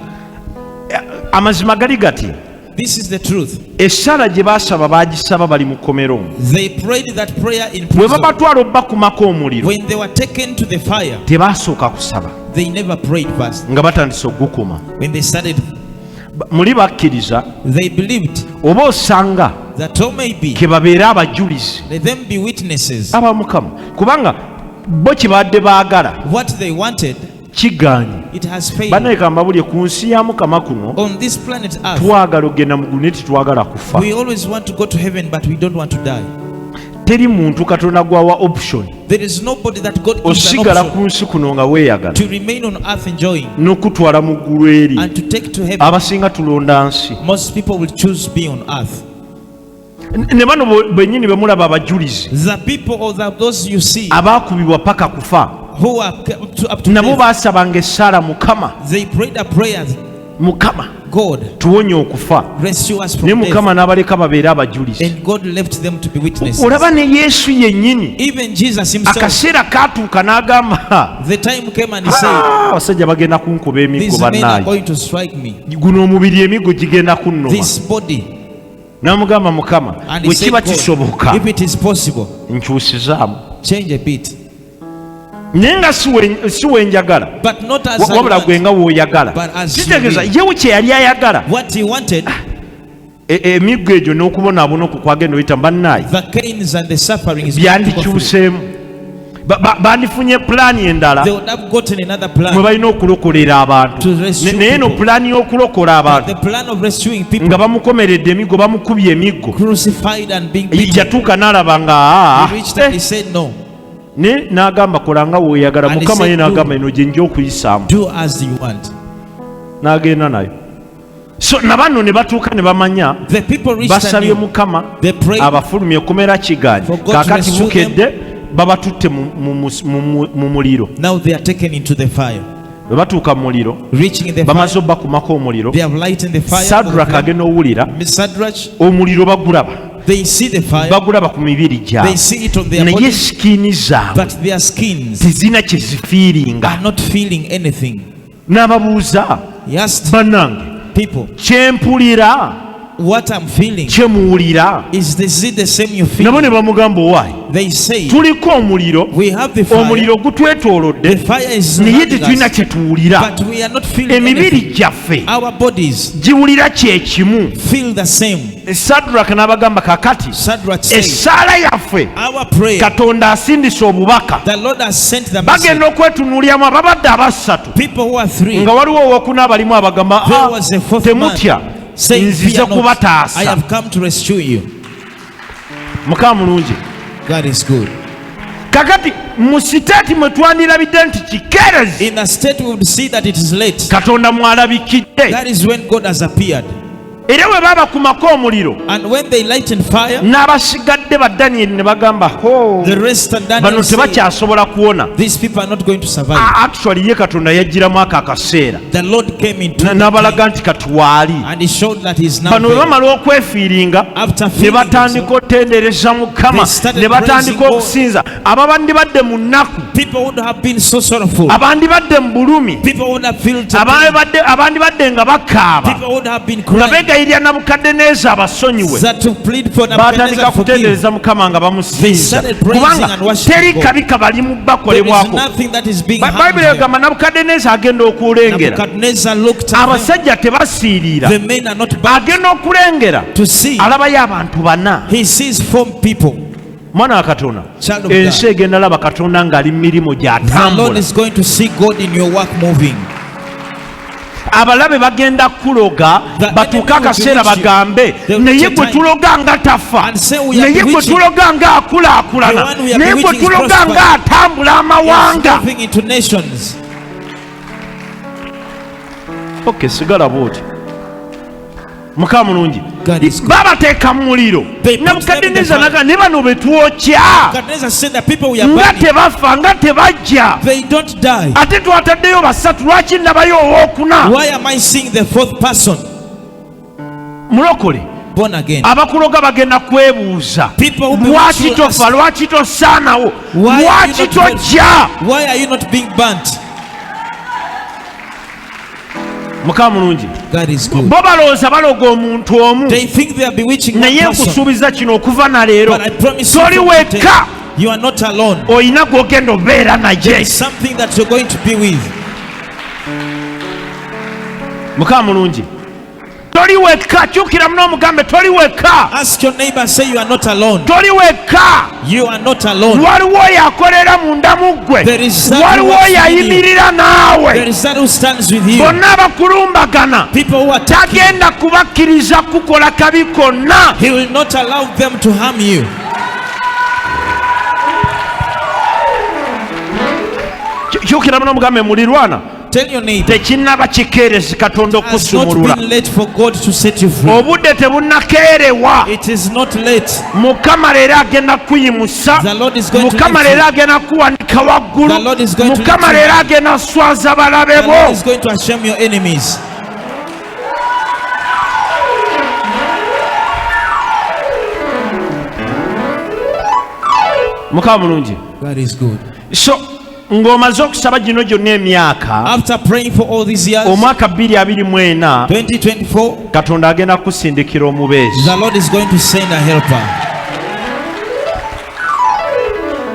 amazima gali gati This is the truth. Essala gye baasaba baagisaba bali mu kkomera omwo. They prayed that prayer in Bwe prison. babatwala obbakumako omuliro, When they were taken to the fire, tebaasooka kusaba they never prayed first. Nga batandise okugukuma. When they started, Muli bakkiriza they believed oba osanga that all may be, ke babeere abajulizi let them be witnesses. aba Mukama, kubanga bo kye badde baagala What they wanted, kigaanye. it has failed. Bannange kambabulye ku nsi ya Mukama kuno, On this planet Earth, twagala okugenda mu ggulu naye tetwagala kufa. we always want to go to heaven, but we don't want to die. Teri muntu Katonda gwawa option There is nobody that God gives an osigala option ku nsi kuno nga weeyagala to remain on earth enjoying n'okutwala mu ggulu eri. and to take to heaven. Abasinga tulonda nsi. Most people will choose be on earth. Ne bano bennyini bemulaba abajulizi The people or those you see abaakubibwa paka kufa, who are kept up to nabo death, baasabanga essaala, Mukama, they prayed a prayer, Mukama, God, tuwonye okufa. rescue us Naye from death. Mukama n'abaleka babeere abajulizi. And God left them to be witnesses. Olaba ne Yesu yennyini, Even Jesus himself, akaseera kaatuuka n'agamba, the time came and he said, "Ah, abasajja bagenda kunkuba emiggo. these men are Bannaaye, going to strike me. guno omubiri emiggo gigenda kunnuma." This body. N'amugamba, Mukama, And he bwe said, kiba God, kisoboka, if it is possible, nkyusizaamu, change a bit. Naye nga si we njagala, But not as I wabula gwe want. nga w'oyagala." But as you Kitegeeza will. yewe kye yali ayagala, What he wanted, emiggo egyo n'okubonaabona okwo kwagenda oyita, bannaayi, the canes and the suffering is going to go through. byandikyuseemu. Bandifunye pulaani endala They would have gotten another mwe plan. balina okulokolera abantu. To rescue Naye eno people. pulaani y'okulokola abantu, The plan of rescuing people nga bamukomeredde emiggo, bamukubye emiggo, crucified and being beaten. yatuuka n'alaba nga He reached and he said, no, ne n'agamba, kola nga weeyagala. And he Mukama ye said, n'agamba, eno gye nja okuyisaamu. do as you want. N'agenda nayo. So nabano ne batuuka ne bamanya The people reached and basabye knew. Mukama They prayed abafulumye ekomera, kigaanyi. for God to Kaakati rescue bukedde babatutte mu muliro. Now they are taken into the fire. Bwe batuuka mu muliro, Reaching the fire, bamaze obbakumako omuliro, they have lightened the fire. Sadraka agenda owulira Shadrach, omuliro bagulaba, they see the fire, bagulaba ku mibiri they gyabwe, see it on their naye bodies, skin zaabwe but their skins tezirina kye zifiiringa. are not feeling anything. N'ababuuza, He asked bannange, people, kyempulira what I'm feeling, kyemuwulira? is it the same you Nabo feel? ne bamugamba, owaayi, They say, tuliko omuliro, we have the fire, omuliro the gutwetoolodde, fire is naye surrounding tetulina us, kye tuwulira. but we are not feeling Emibiri anything. gyaffe Our bodies giwulira kyekimu. feel the same. Sadraka n'abagamba, kakati Shadrach said, essaala yaffe, our prayer, Katonda asindise obubaka. the Lord has sent the message. Bagenda okwetunuulyamu ababadde abasatu, People who are three, nga waliwo owokuna abalimu abagamba, there "Ah, was a fourth temutya, man saying, nzize fear not, I kubataasa." have come to rescue you. Mukama mulungi. God is good. Kakati mu state mwe twandirabidde nti kikeerezi, In a state we would see that it is late. Katonda mwalabikidde. That is when God has appeared. Era bwe babakumako omuliro, And when they lightened fire, n'abasigadde ba Danyeri ne bagamba, "Ho, the rest and bano Daniel said, tebakyasobola kuwona." these people are not going to survive. Actually ye Katonda yagiramu ako akaseera The Lord came into the n'abalaga time nti katuwaali. and he showed that he is now Bano bwe there. bamala okwefiiringa, After ne feeling batandika themselves, otendereza Mukama, they started ne batandika praising God. okusinza. Ababandibadde mu nnaku, People would have been so sorrowful. abandibadde mu bulumi, People would have felt pain. abandibadde nga bakaaba, People would have been nga crying beegayirira Nabukaddeneeza abasonyiwe, that to plead for batandika Nebuchadnezzar to forgive. kutendereza Mukama nga They bamusinza, started praising kubanga and worshiping teri God. kabi kabali mu There is bakolebwako. nothing that is being harmed Bayibuli them. egamba Nabukaddeneeza agenda okulengera, Nebuchadnezzar looked at them. abasajja tebasiiriira. The men are not back Agenda okulengera, to see. alabayo abantu bana. He sees four people. Mwana wa Katonda, Child of ensi God. egenda laba Katonda ng'ali mu mirimu The Lord gy'atambula. is going to see God in your work moving. Abalabe bagenda kuloga, The batuuke enemy will akaseera bewitch you. bagambe, They will naye reach a gwe time tuloga nga tafa, and say, "We are naye gwe bewitching." tuloga nga akulaakulana, The one we are naye gwe bewitching is tuloga prospering. nga atambula He is amawanga. moving into nations. Ok, sigala bwoti. Mukama mulungi. God is good. Babateeka mu muliro. They put them in the Nabukaddeneeza fire. naga ne bano be twokya Nebuchadnezzar said the people we are nga burning, tebafa, nga tebajja, they don't die. ate twataddeyo basatu, lwaki ndabayo owookuna? Why am I seeing the fourth person Mulokole, born again? abakuloga bagenda kwebuuza, People who bewitch lwaki will tofa, ask, lwaki tosaanawo, Why are you lwaki not tojja? Why are you not being burnt? Mukama mulungi. God is good. Bo balowooza baloga omuntu omu. They think they are bewitching one Naye person. nkusuubiza kino okuva na leero. But I promise you Toli from today, wekka. you are not alone. Olina gw'ogenda obeera naye. Something that you're going to be with. Mukama mulungi. Toli wekka, kyukira muno omugambe toli wekka. Ask your neighbor, say you are not alone. Toli wekka. You are not alone. Waliwo oyo akolera munda mu ggwe. There is that Waliwo who oyo works within you. ayimirira naawe. There is that who stands with you. Bonna abakulumbagana People who attack you, tagenda kubakkiriza kukola kabi konna. he will not allow them to harm you. Kyukira muno omugambe mulirwana. Tell your neighbor, Tekinnaba kikeerezi Katonda it has not okusumulula. been late for God to set you free. Obudde tebunnakeerewa. It is not late. Mukama leero agenda kuyimusa. The Lord is going to Mukama lift leero you. agenda kuwanika waggulu. The Lord is going to Mukama lift you. leero agenda swaza balabe The Lord bo. is going to shame your enemies. Mukama mulungi. God is good. So ng'omaze okusaba gino gyonna emyaka, After praying for all these years, omwaka 2024 2024, Katonda agenda kukusindikira omubeezi. the Lord is going to send a helper.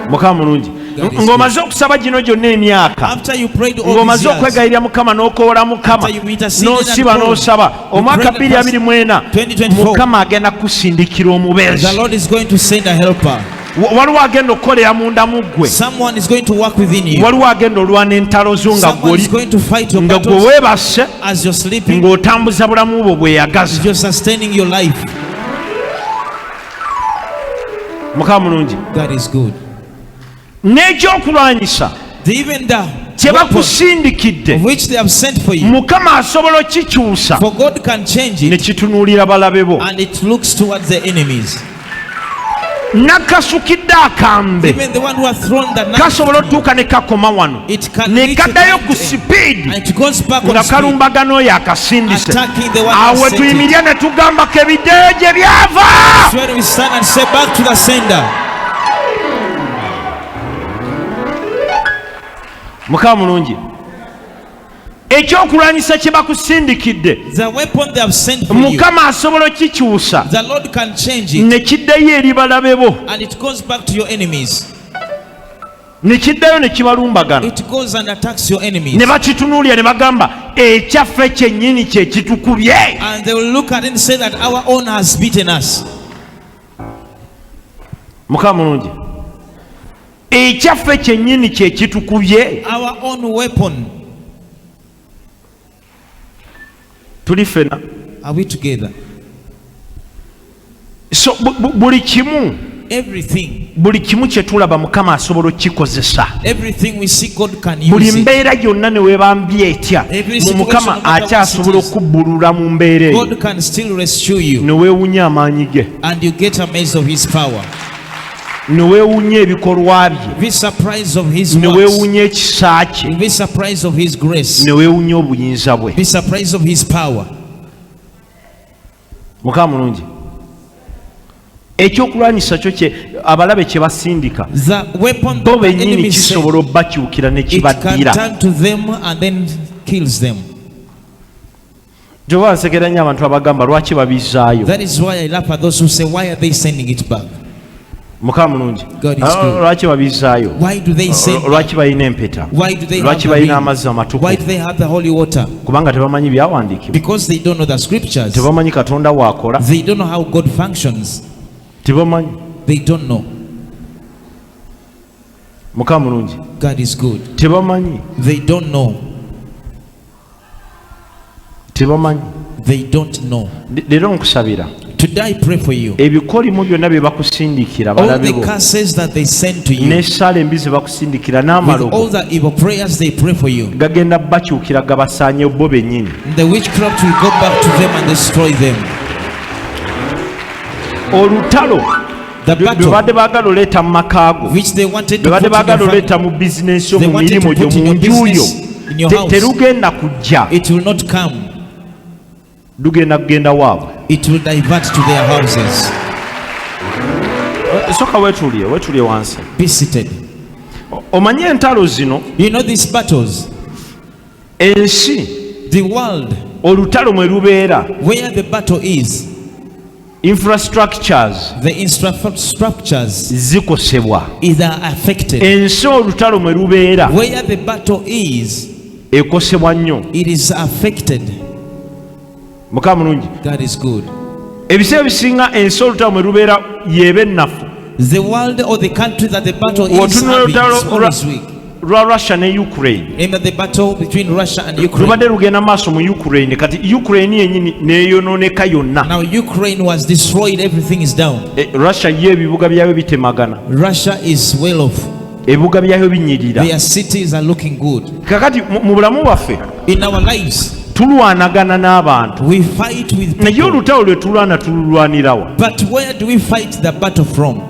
Mukama mulungi. God is Ng'omaze okusaba gino gyonna emyaka, After you prayed all these ng'omaze years, okwegayirira Mukama n'okoola Mukama After you interceded and n'osiba prayed, n'osaba, you omwaka prayed and fasted, 2024 2024, Mukama agenda kukusindikira omubeezi. the Lord is going to send a helper. Waliwo agenda okukolera munda mu ggwe. Someone is going to work within you. Waliwo agenda olwana entalo zo nga Someone is gw'oli going to fight your nga gwe battles weebase as you're sleeping, ng'otambuza bulamu bwo bweyagaza. you're sustaining your life. Mukama mulungi. God is good. N'ekyokulwanyisa Even the kye weapon bakusindikidde of which they have sent for you, Mukama asobola okikyusa for God can change ne it, kitunuulira balabe bo. and it looks towards the enemies. Nakasukidde akambe Even the one who has thrown the knife, kasobola otuuka ne kakoma wano it can ne reach the kaddayo ku end, sipiidi and it goes back nga on speed, kalumbagana oyo akasindise. attacking the one who Awo has sent it. tuyimirire ne tugambako ebiddeyo gye byava. That's when we stand and say back to the sender. Mukama mulungi. Ekyokulwanyisa kye bakusindikidde The weapon they have sent for you, Mukama asobola okikyusa the Lord can change it, ne kiddayo eri balabe bo, and it goes back to your enemies. ne kiddayo ne kibalumbagana, It goes and attacks your enemies. ne bakitunuulira ne bagamba ekyaffe kyennyini kye kitukubye. And they will look at it and say that our own has beaten us. Mukama mulungi. Ekyaffe kyennyini kye kitukubye. Our own weapon. Tuli ffena. Are we together? So buli kimu, Everything, buli kimu kye tulaba Mukama asobola okkikozesa. everything we see, God can Buli use it. mbeera yonna ne weebambi etya, Every mu situation, Mukama no matter what akyasobola it is, okubbulula mu mbeera eyo God can still rescue you, ne weewunya amaanyi ge, and you get amazed of His power. ne weewunya ebikolwa bye, Be surprised of His ne works. weewunya ekisa kye, Be surprised of His grace. ne weewunya obuyinza bwe. Be surprised of His power. Mukama mulungi. Ekyokulwanyisa kyo kye abalabe kye basindika, The weapon bo that the bennyini enemy sent, kisobola obbakyukira ne it can kibaddira. turn to them and then kills them. Gyoba nsekera nnyo abantu abagamba lwaki babizzaayo. That is why I laugh at those who say, why are they sending it back? Mukama mulungi. God is good. Lwaki babizzaayo? Why do they send? Lwaki balina empeta? Why do they have Lwaki the balina ring? amazzi Why amatukuvu? do they have the holy water? Kubanga tebamanyi byawandiikibwa, Because they don't know the scriptures. tebamanyi Katonda waakola, They don't know how God functions. tebamanyi. They don't know. Mukama mulungi. God is good. Tebamanyi, They don't know. tebamanyi. They don't know. Leero nkusabira Today I pray for you. ebikolimu byonna bye bakusindikira All balabe the bo, curses that they send to you, n'essaala embi ze bakusindikira with all n'amalogo the evil prayers they pray for you, gagenda bakyukira gabasaanye bo bennyini. the witchcraft will go back to them and destroy them. Olutalo The lwe battle badde baagala oleeta mu maka go, which they wanted lwe to badde put in baagala your oleeta family, mu bizinensi yo, They mu wanted to mirimu gyo, put in mu your nju yo, business, in your house. terugenda kujja, it will not come. lugenda kugenda waabwe. It will divert to their houses. Soka weetuulye, weetuulye wansi. Be seated. Omanye entalo zino, You know these battles, ensi The world olutalo mwe lubeera, where the battle is, infrastructures the infrastructures zikosebwa. either affected. Ensi olutalo mwe lubeera Where the battle is, ekosebwa nnyo. it is affected. Mukama mulungi. God is good. Ebiseera ebisinga ensi olutalo mwe lubeera y'eba ennafu. The world or the country that the battle is Bw'otunula having olutalo is always weak. lwa Russia ne Ukraine, Remember the battle between Russia and Ukraine. lubadde lugenda maaso mu Ukraine, kati Ukraine yennyini neeyonooneka yonna. Now Ukraine was destroyed, everything is down. Russia ye ebibuga byayo bitemagana, Russia is well off. ebibuga byayo binyirira. Their cities are looking good. Kakati mu bulamu bwaffe In our lives, tulwanagana n'abantu, we fight with naye people. olutalo lwe tulwana tululwanirawa? But where do we fight the battle from?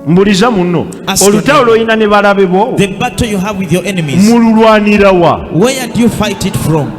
Mbuliza munno, Ask your olutalo neighbor. lw'olina ne balabe bo The battle you have with your enemies, mululwanirawa? where do you fight it from?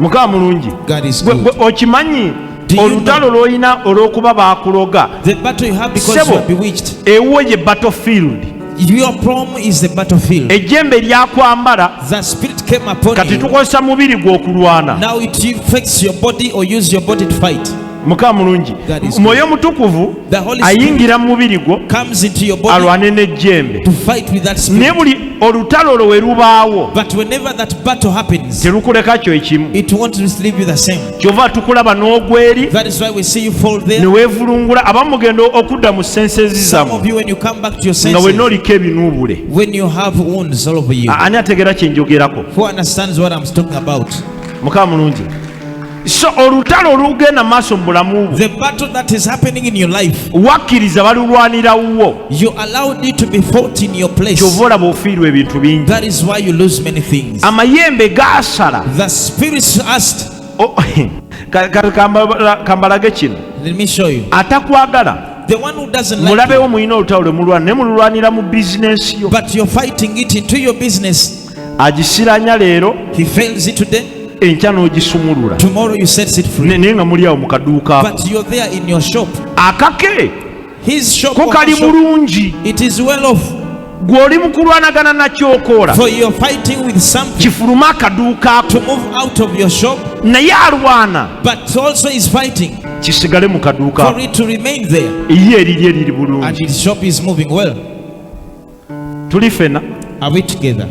Mukama mulungi. God is Gwe- good. gwe okimanyi Do you olutalo lw'olina olw'okuba baakuloga, The battle you have because Sebo. you are bewitched. Ewuwo ye battlefield. Your problem is the battlefield. Ejjembe lyakwambala, The spirit came upon kati you. tukozesa mubiri gwe okulwana. Now it affects your body or use your body to fight. Mukama mulungi. God is good. Mwoyo mutukuvu The Holy Spirit ayingira mu mubiri gwo comes into your body alwane n'ejjembe, to fight with that naye spirit. buli olutalo olwo we lubaawo But whenever that battle happens, terukuleka kyo ekimu. it won't just leave you the same. Kyova tukulaba n'ogweri That is why we see you fall ne there. weevulungula, abamu mugenda okudda mu sensezi Some of zammwe you, when you come back to your nga senses, wenna oliko ebinuubule. when you have wounds all over you, Ani ategeera kye njogerako? who understands what I'm talking about? Mukama mulungi. So olutalo olugenda mu maaso mu bulamu bwo, The battle that is happening in your life, wakkiriza balulwanira wuwo, you allowed it to be fought in your place. kyova olaba ofiirwa ebintu bingi. That is why you lose many things. Amayembe gaasala. The spirits asked, Kambalage kino. let me show you. Atakwagala The one who doesn't like you, mulabewo, mulina olutalo lwe mulwana, naye mululwanira mu bizinensi yo. but you're fighting it into your business. Agisiranya leero, He fails it today, enkya n'ogisumulula, tomorrow you sets it free. Naye nga muli awo mu kaduuka ako. But you're there in your shop. Akake His shop, ko or her kali shop, bulungi, it is well off. gwe oli mu kulwanagana nakyokoola For you're fighting with something kifulume akaduuka ako, to move out of your shop, naye alwana but also is fighting kisigale mu kaduuka for ako. it to remain there. Ye eriri eriri And bulungi. his shop is moving well. Tuli fena? Are we together?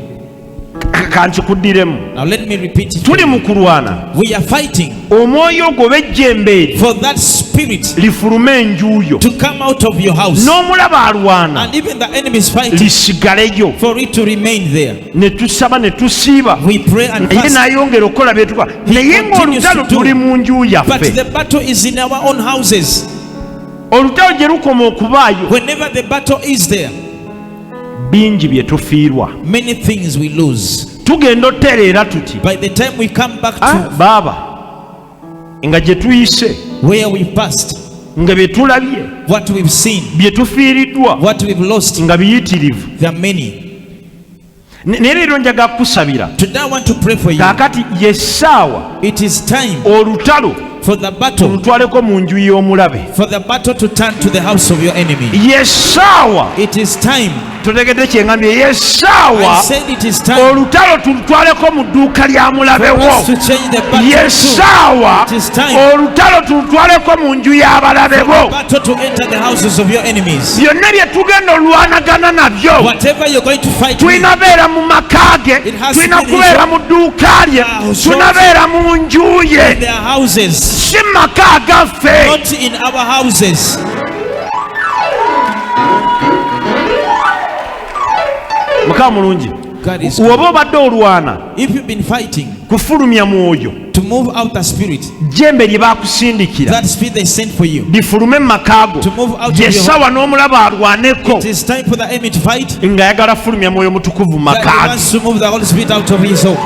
Kankikuddiremu. Now let me repeat it. Tuli mu kulwana We are fighting omwoyo ogwo oba ejjembe eri for that spirit lifulume enju yo, to come out of your house. n'omulaba alwana And even the enemy is fighting lisigaleyo. for it to remain there. Ne tusaba ne tusiiba, We pray and naye fast. n'ayongera okukola byetukola, naye continues ng'olutalo to do. tuli mu nju But yaffe. the battle is in our own houses. Olutalo gye lukoma okubaayo, Whenever the battle is there, bingi bye tufiirwa. many things we lose. Tugenda otereera tuti, By the time we come back "Ah, to baaba nga gye tuyise, where we passed, nga bye tulabye, what we've seen, bye tufiiriddwa what we've lost, nga biyitirivu." there are many. Naye leero njagala kukusabira. Today I want to pray for you. Kaakati ye ssaawa It is time olutalo for the battle, tulutwaleko mu nju y'omulabe. for the battle to turn to the house of your enemy. Ye ssaawa. It is time. Totegedde kye ngambye? Ye I ssaawa said it is time olutalo tulutwaleko mu dduuka lya for mulabewo. us to change the battle Ye to ssaawa It is time. olutalo tulutwaleko mu nju y'abalabebo. Battle to enter the houses of your enemies. Byonna bye tugenda olwanagana nabyo, Whatever you're going to fight with, tulina beera mu maka ge, It has to tulina be kubeera mu dduuka lye, House. tulina beera mu nju ye, in their houses, si maka gaffe. not in our houses. Mukama mulungi. God is good. Woba obadde olwana If you've been fighting kufulumya mwoyo, to move out the spirit, jjembe lye baakusindikira that spirit they sent for you, lifulume mu maka go, to move out of ye your ssaawa n'omulaba alwaneko it is time for the enemy to fight. ng'ayagala fulumya mwoyo mutukuvu mu That maka he ge. wants to move the Holy Spirit out of his home.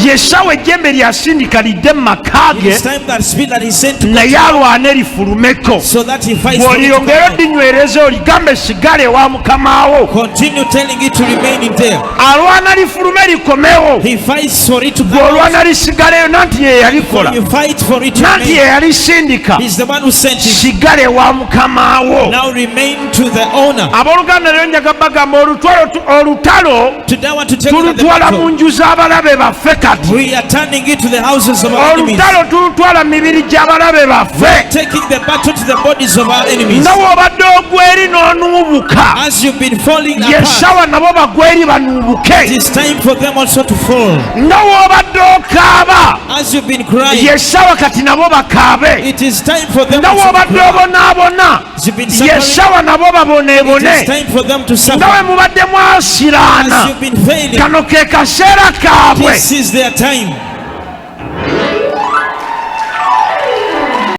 Ye ssaawa ejjembe lyasindika lidde mu maka It ge is time that spirit that he sent to naye alwane lifulumeko. so that he fights for it to come Bw'oliyongera out. oddinywereza oligambe sigala ewa mukamaawo. Continue telling it to remain in there. Alwana lifulume likomewo. He fights for it to come out. Bw'olwana lisigaleyo nanti ye yalikola You fight for it to nanti ye remain. yalisindika. He's the one who sent it. Sigala ewa mukamaawo. Now remain to the owner. Abooluganda leero njaga bagamba olutwalo olutalo Today I want to tell you that the tulutwala mu battle, nju z'abalabe baffe kati. we are turning it to the houses of our enemies. Olutalo tulutwala mu mibiri gy'abalabe baffe. Taking the battle to the bodies of our enemies. Nga bw'obadde ogwa eri n'onuubuka As you've been falling apart, yessawa nabo bagwa eri banuubuke. it is time for them also to fall. Nga bw'obadde okaaba As you've been crying, yessawa kati nabo bakaabe. it is time for them Nga also to bw'obadde cry. obonaabona As you've been suffering, yessawa nabo it is baboneebone. time for them to Nga suffer. bwe mubadde As mwasiraana you've been failing, kano ke kaseera kaabwe. this is their time.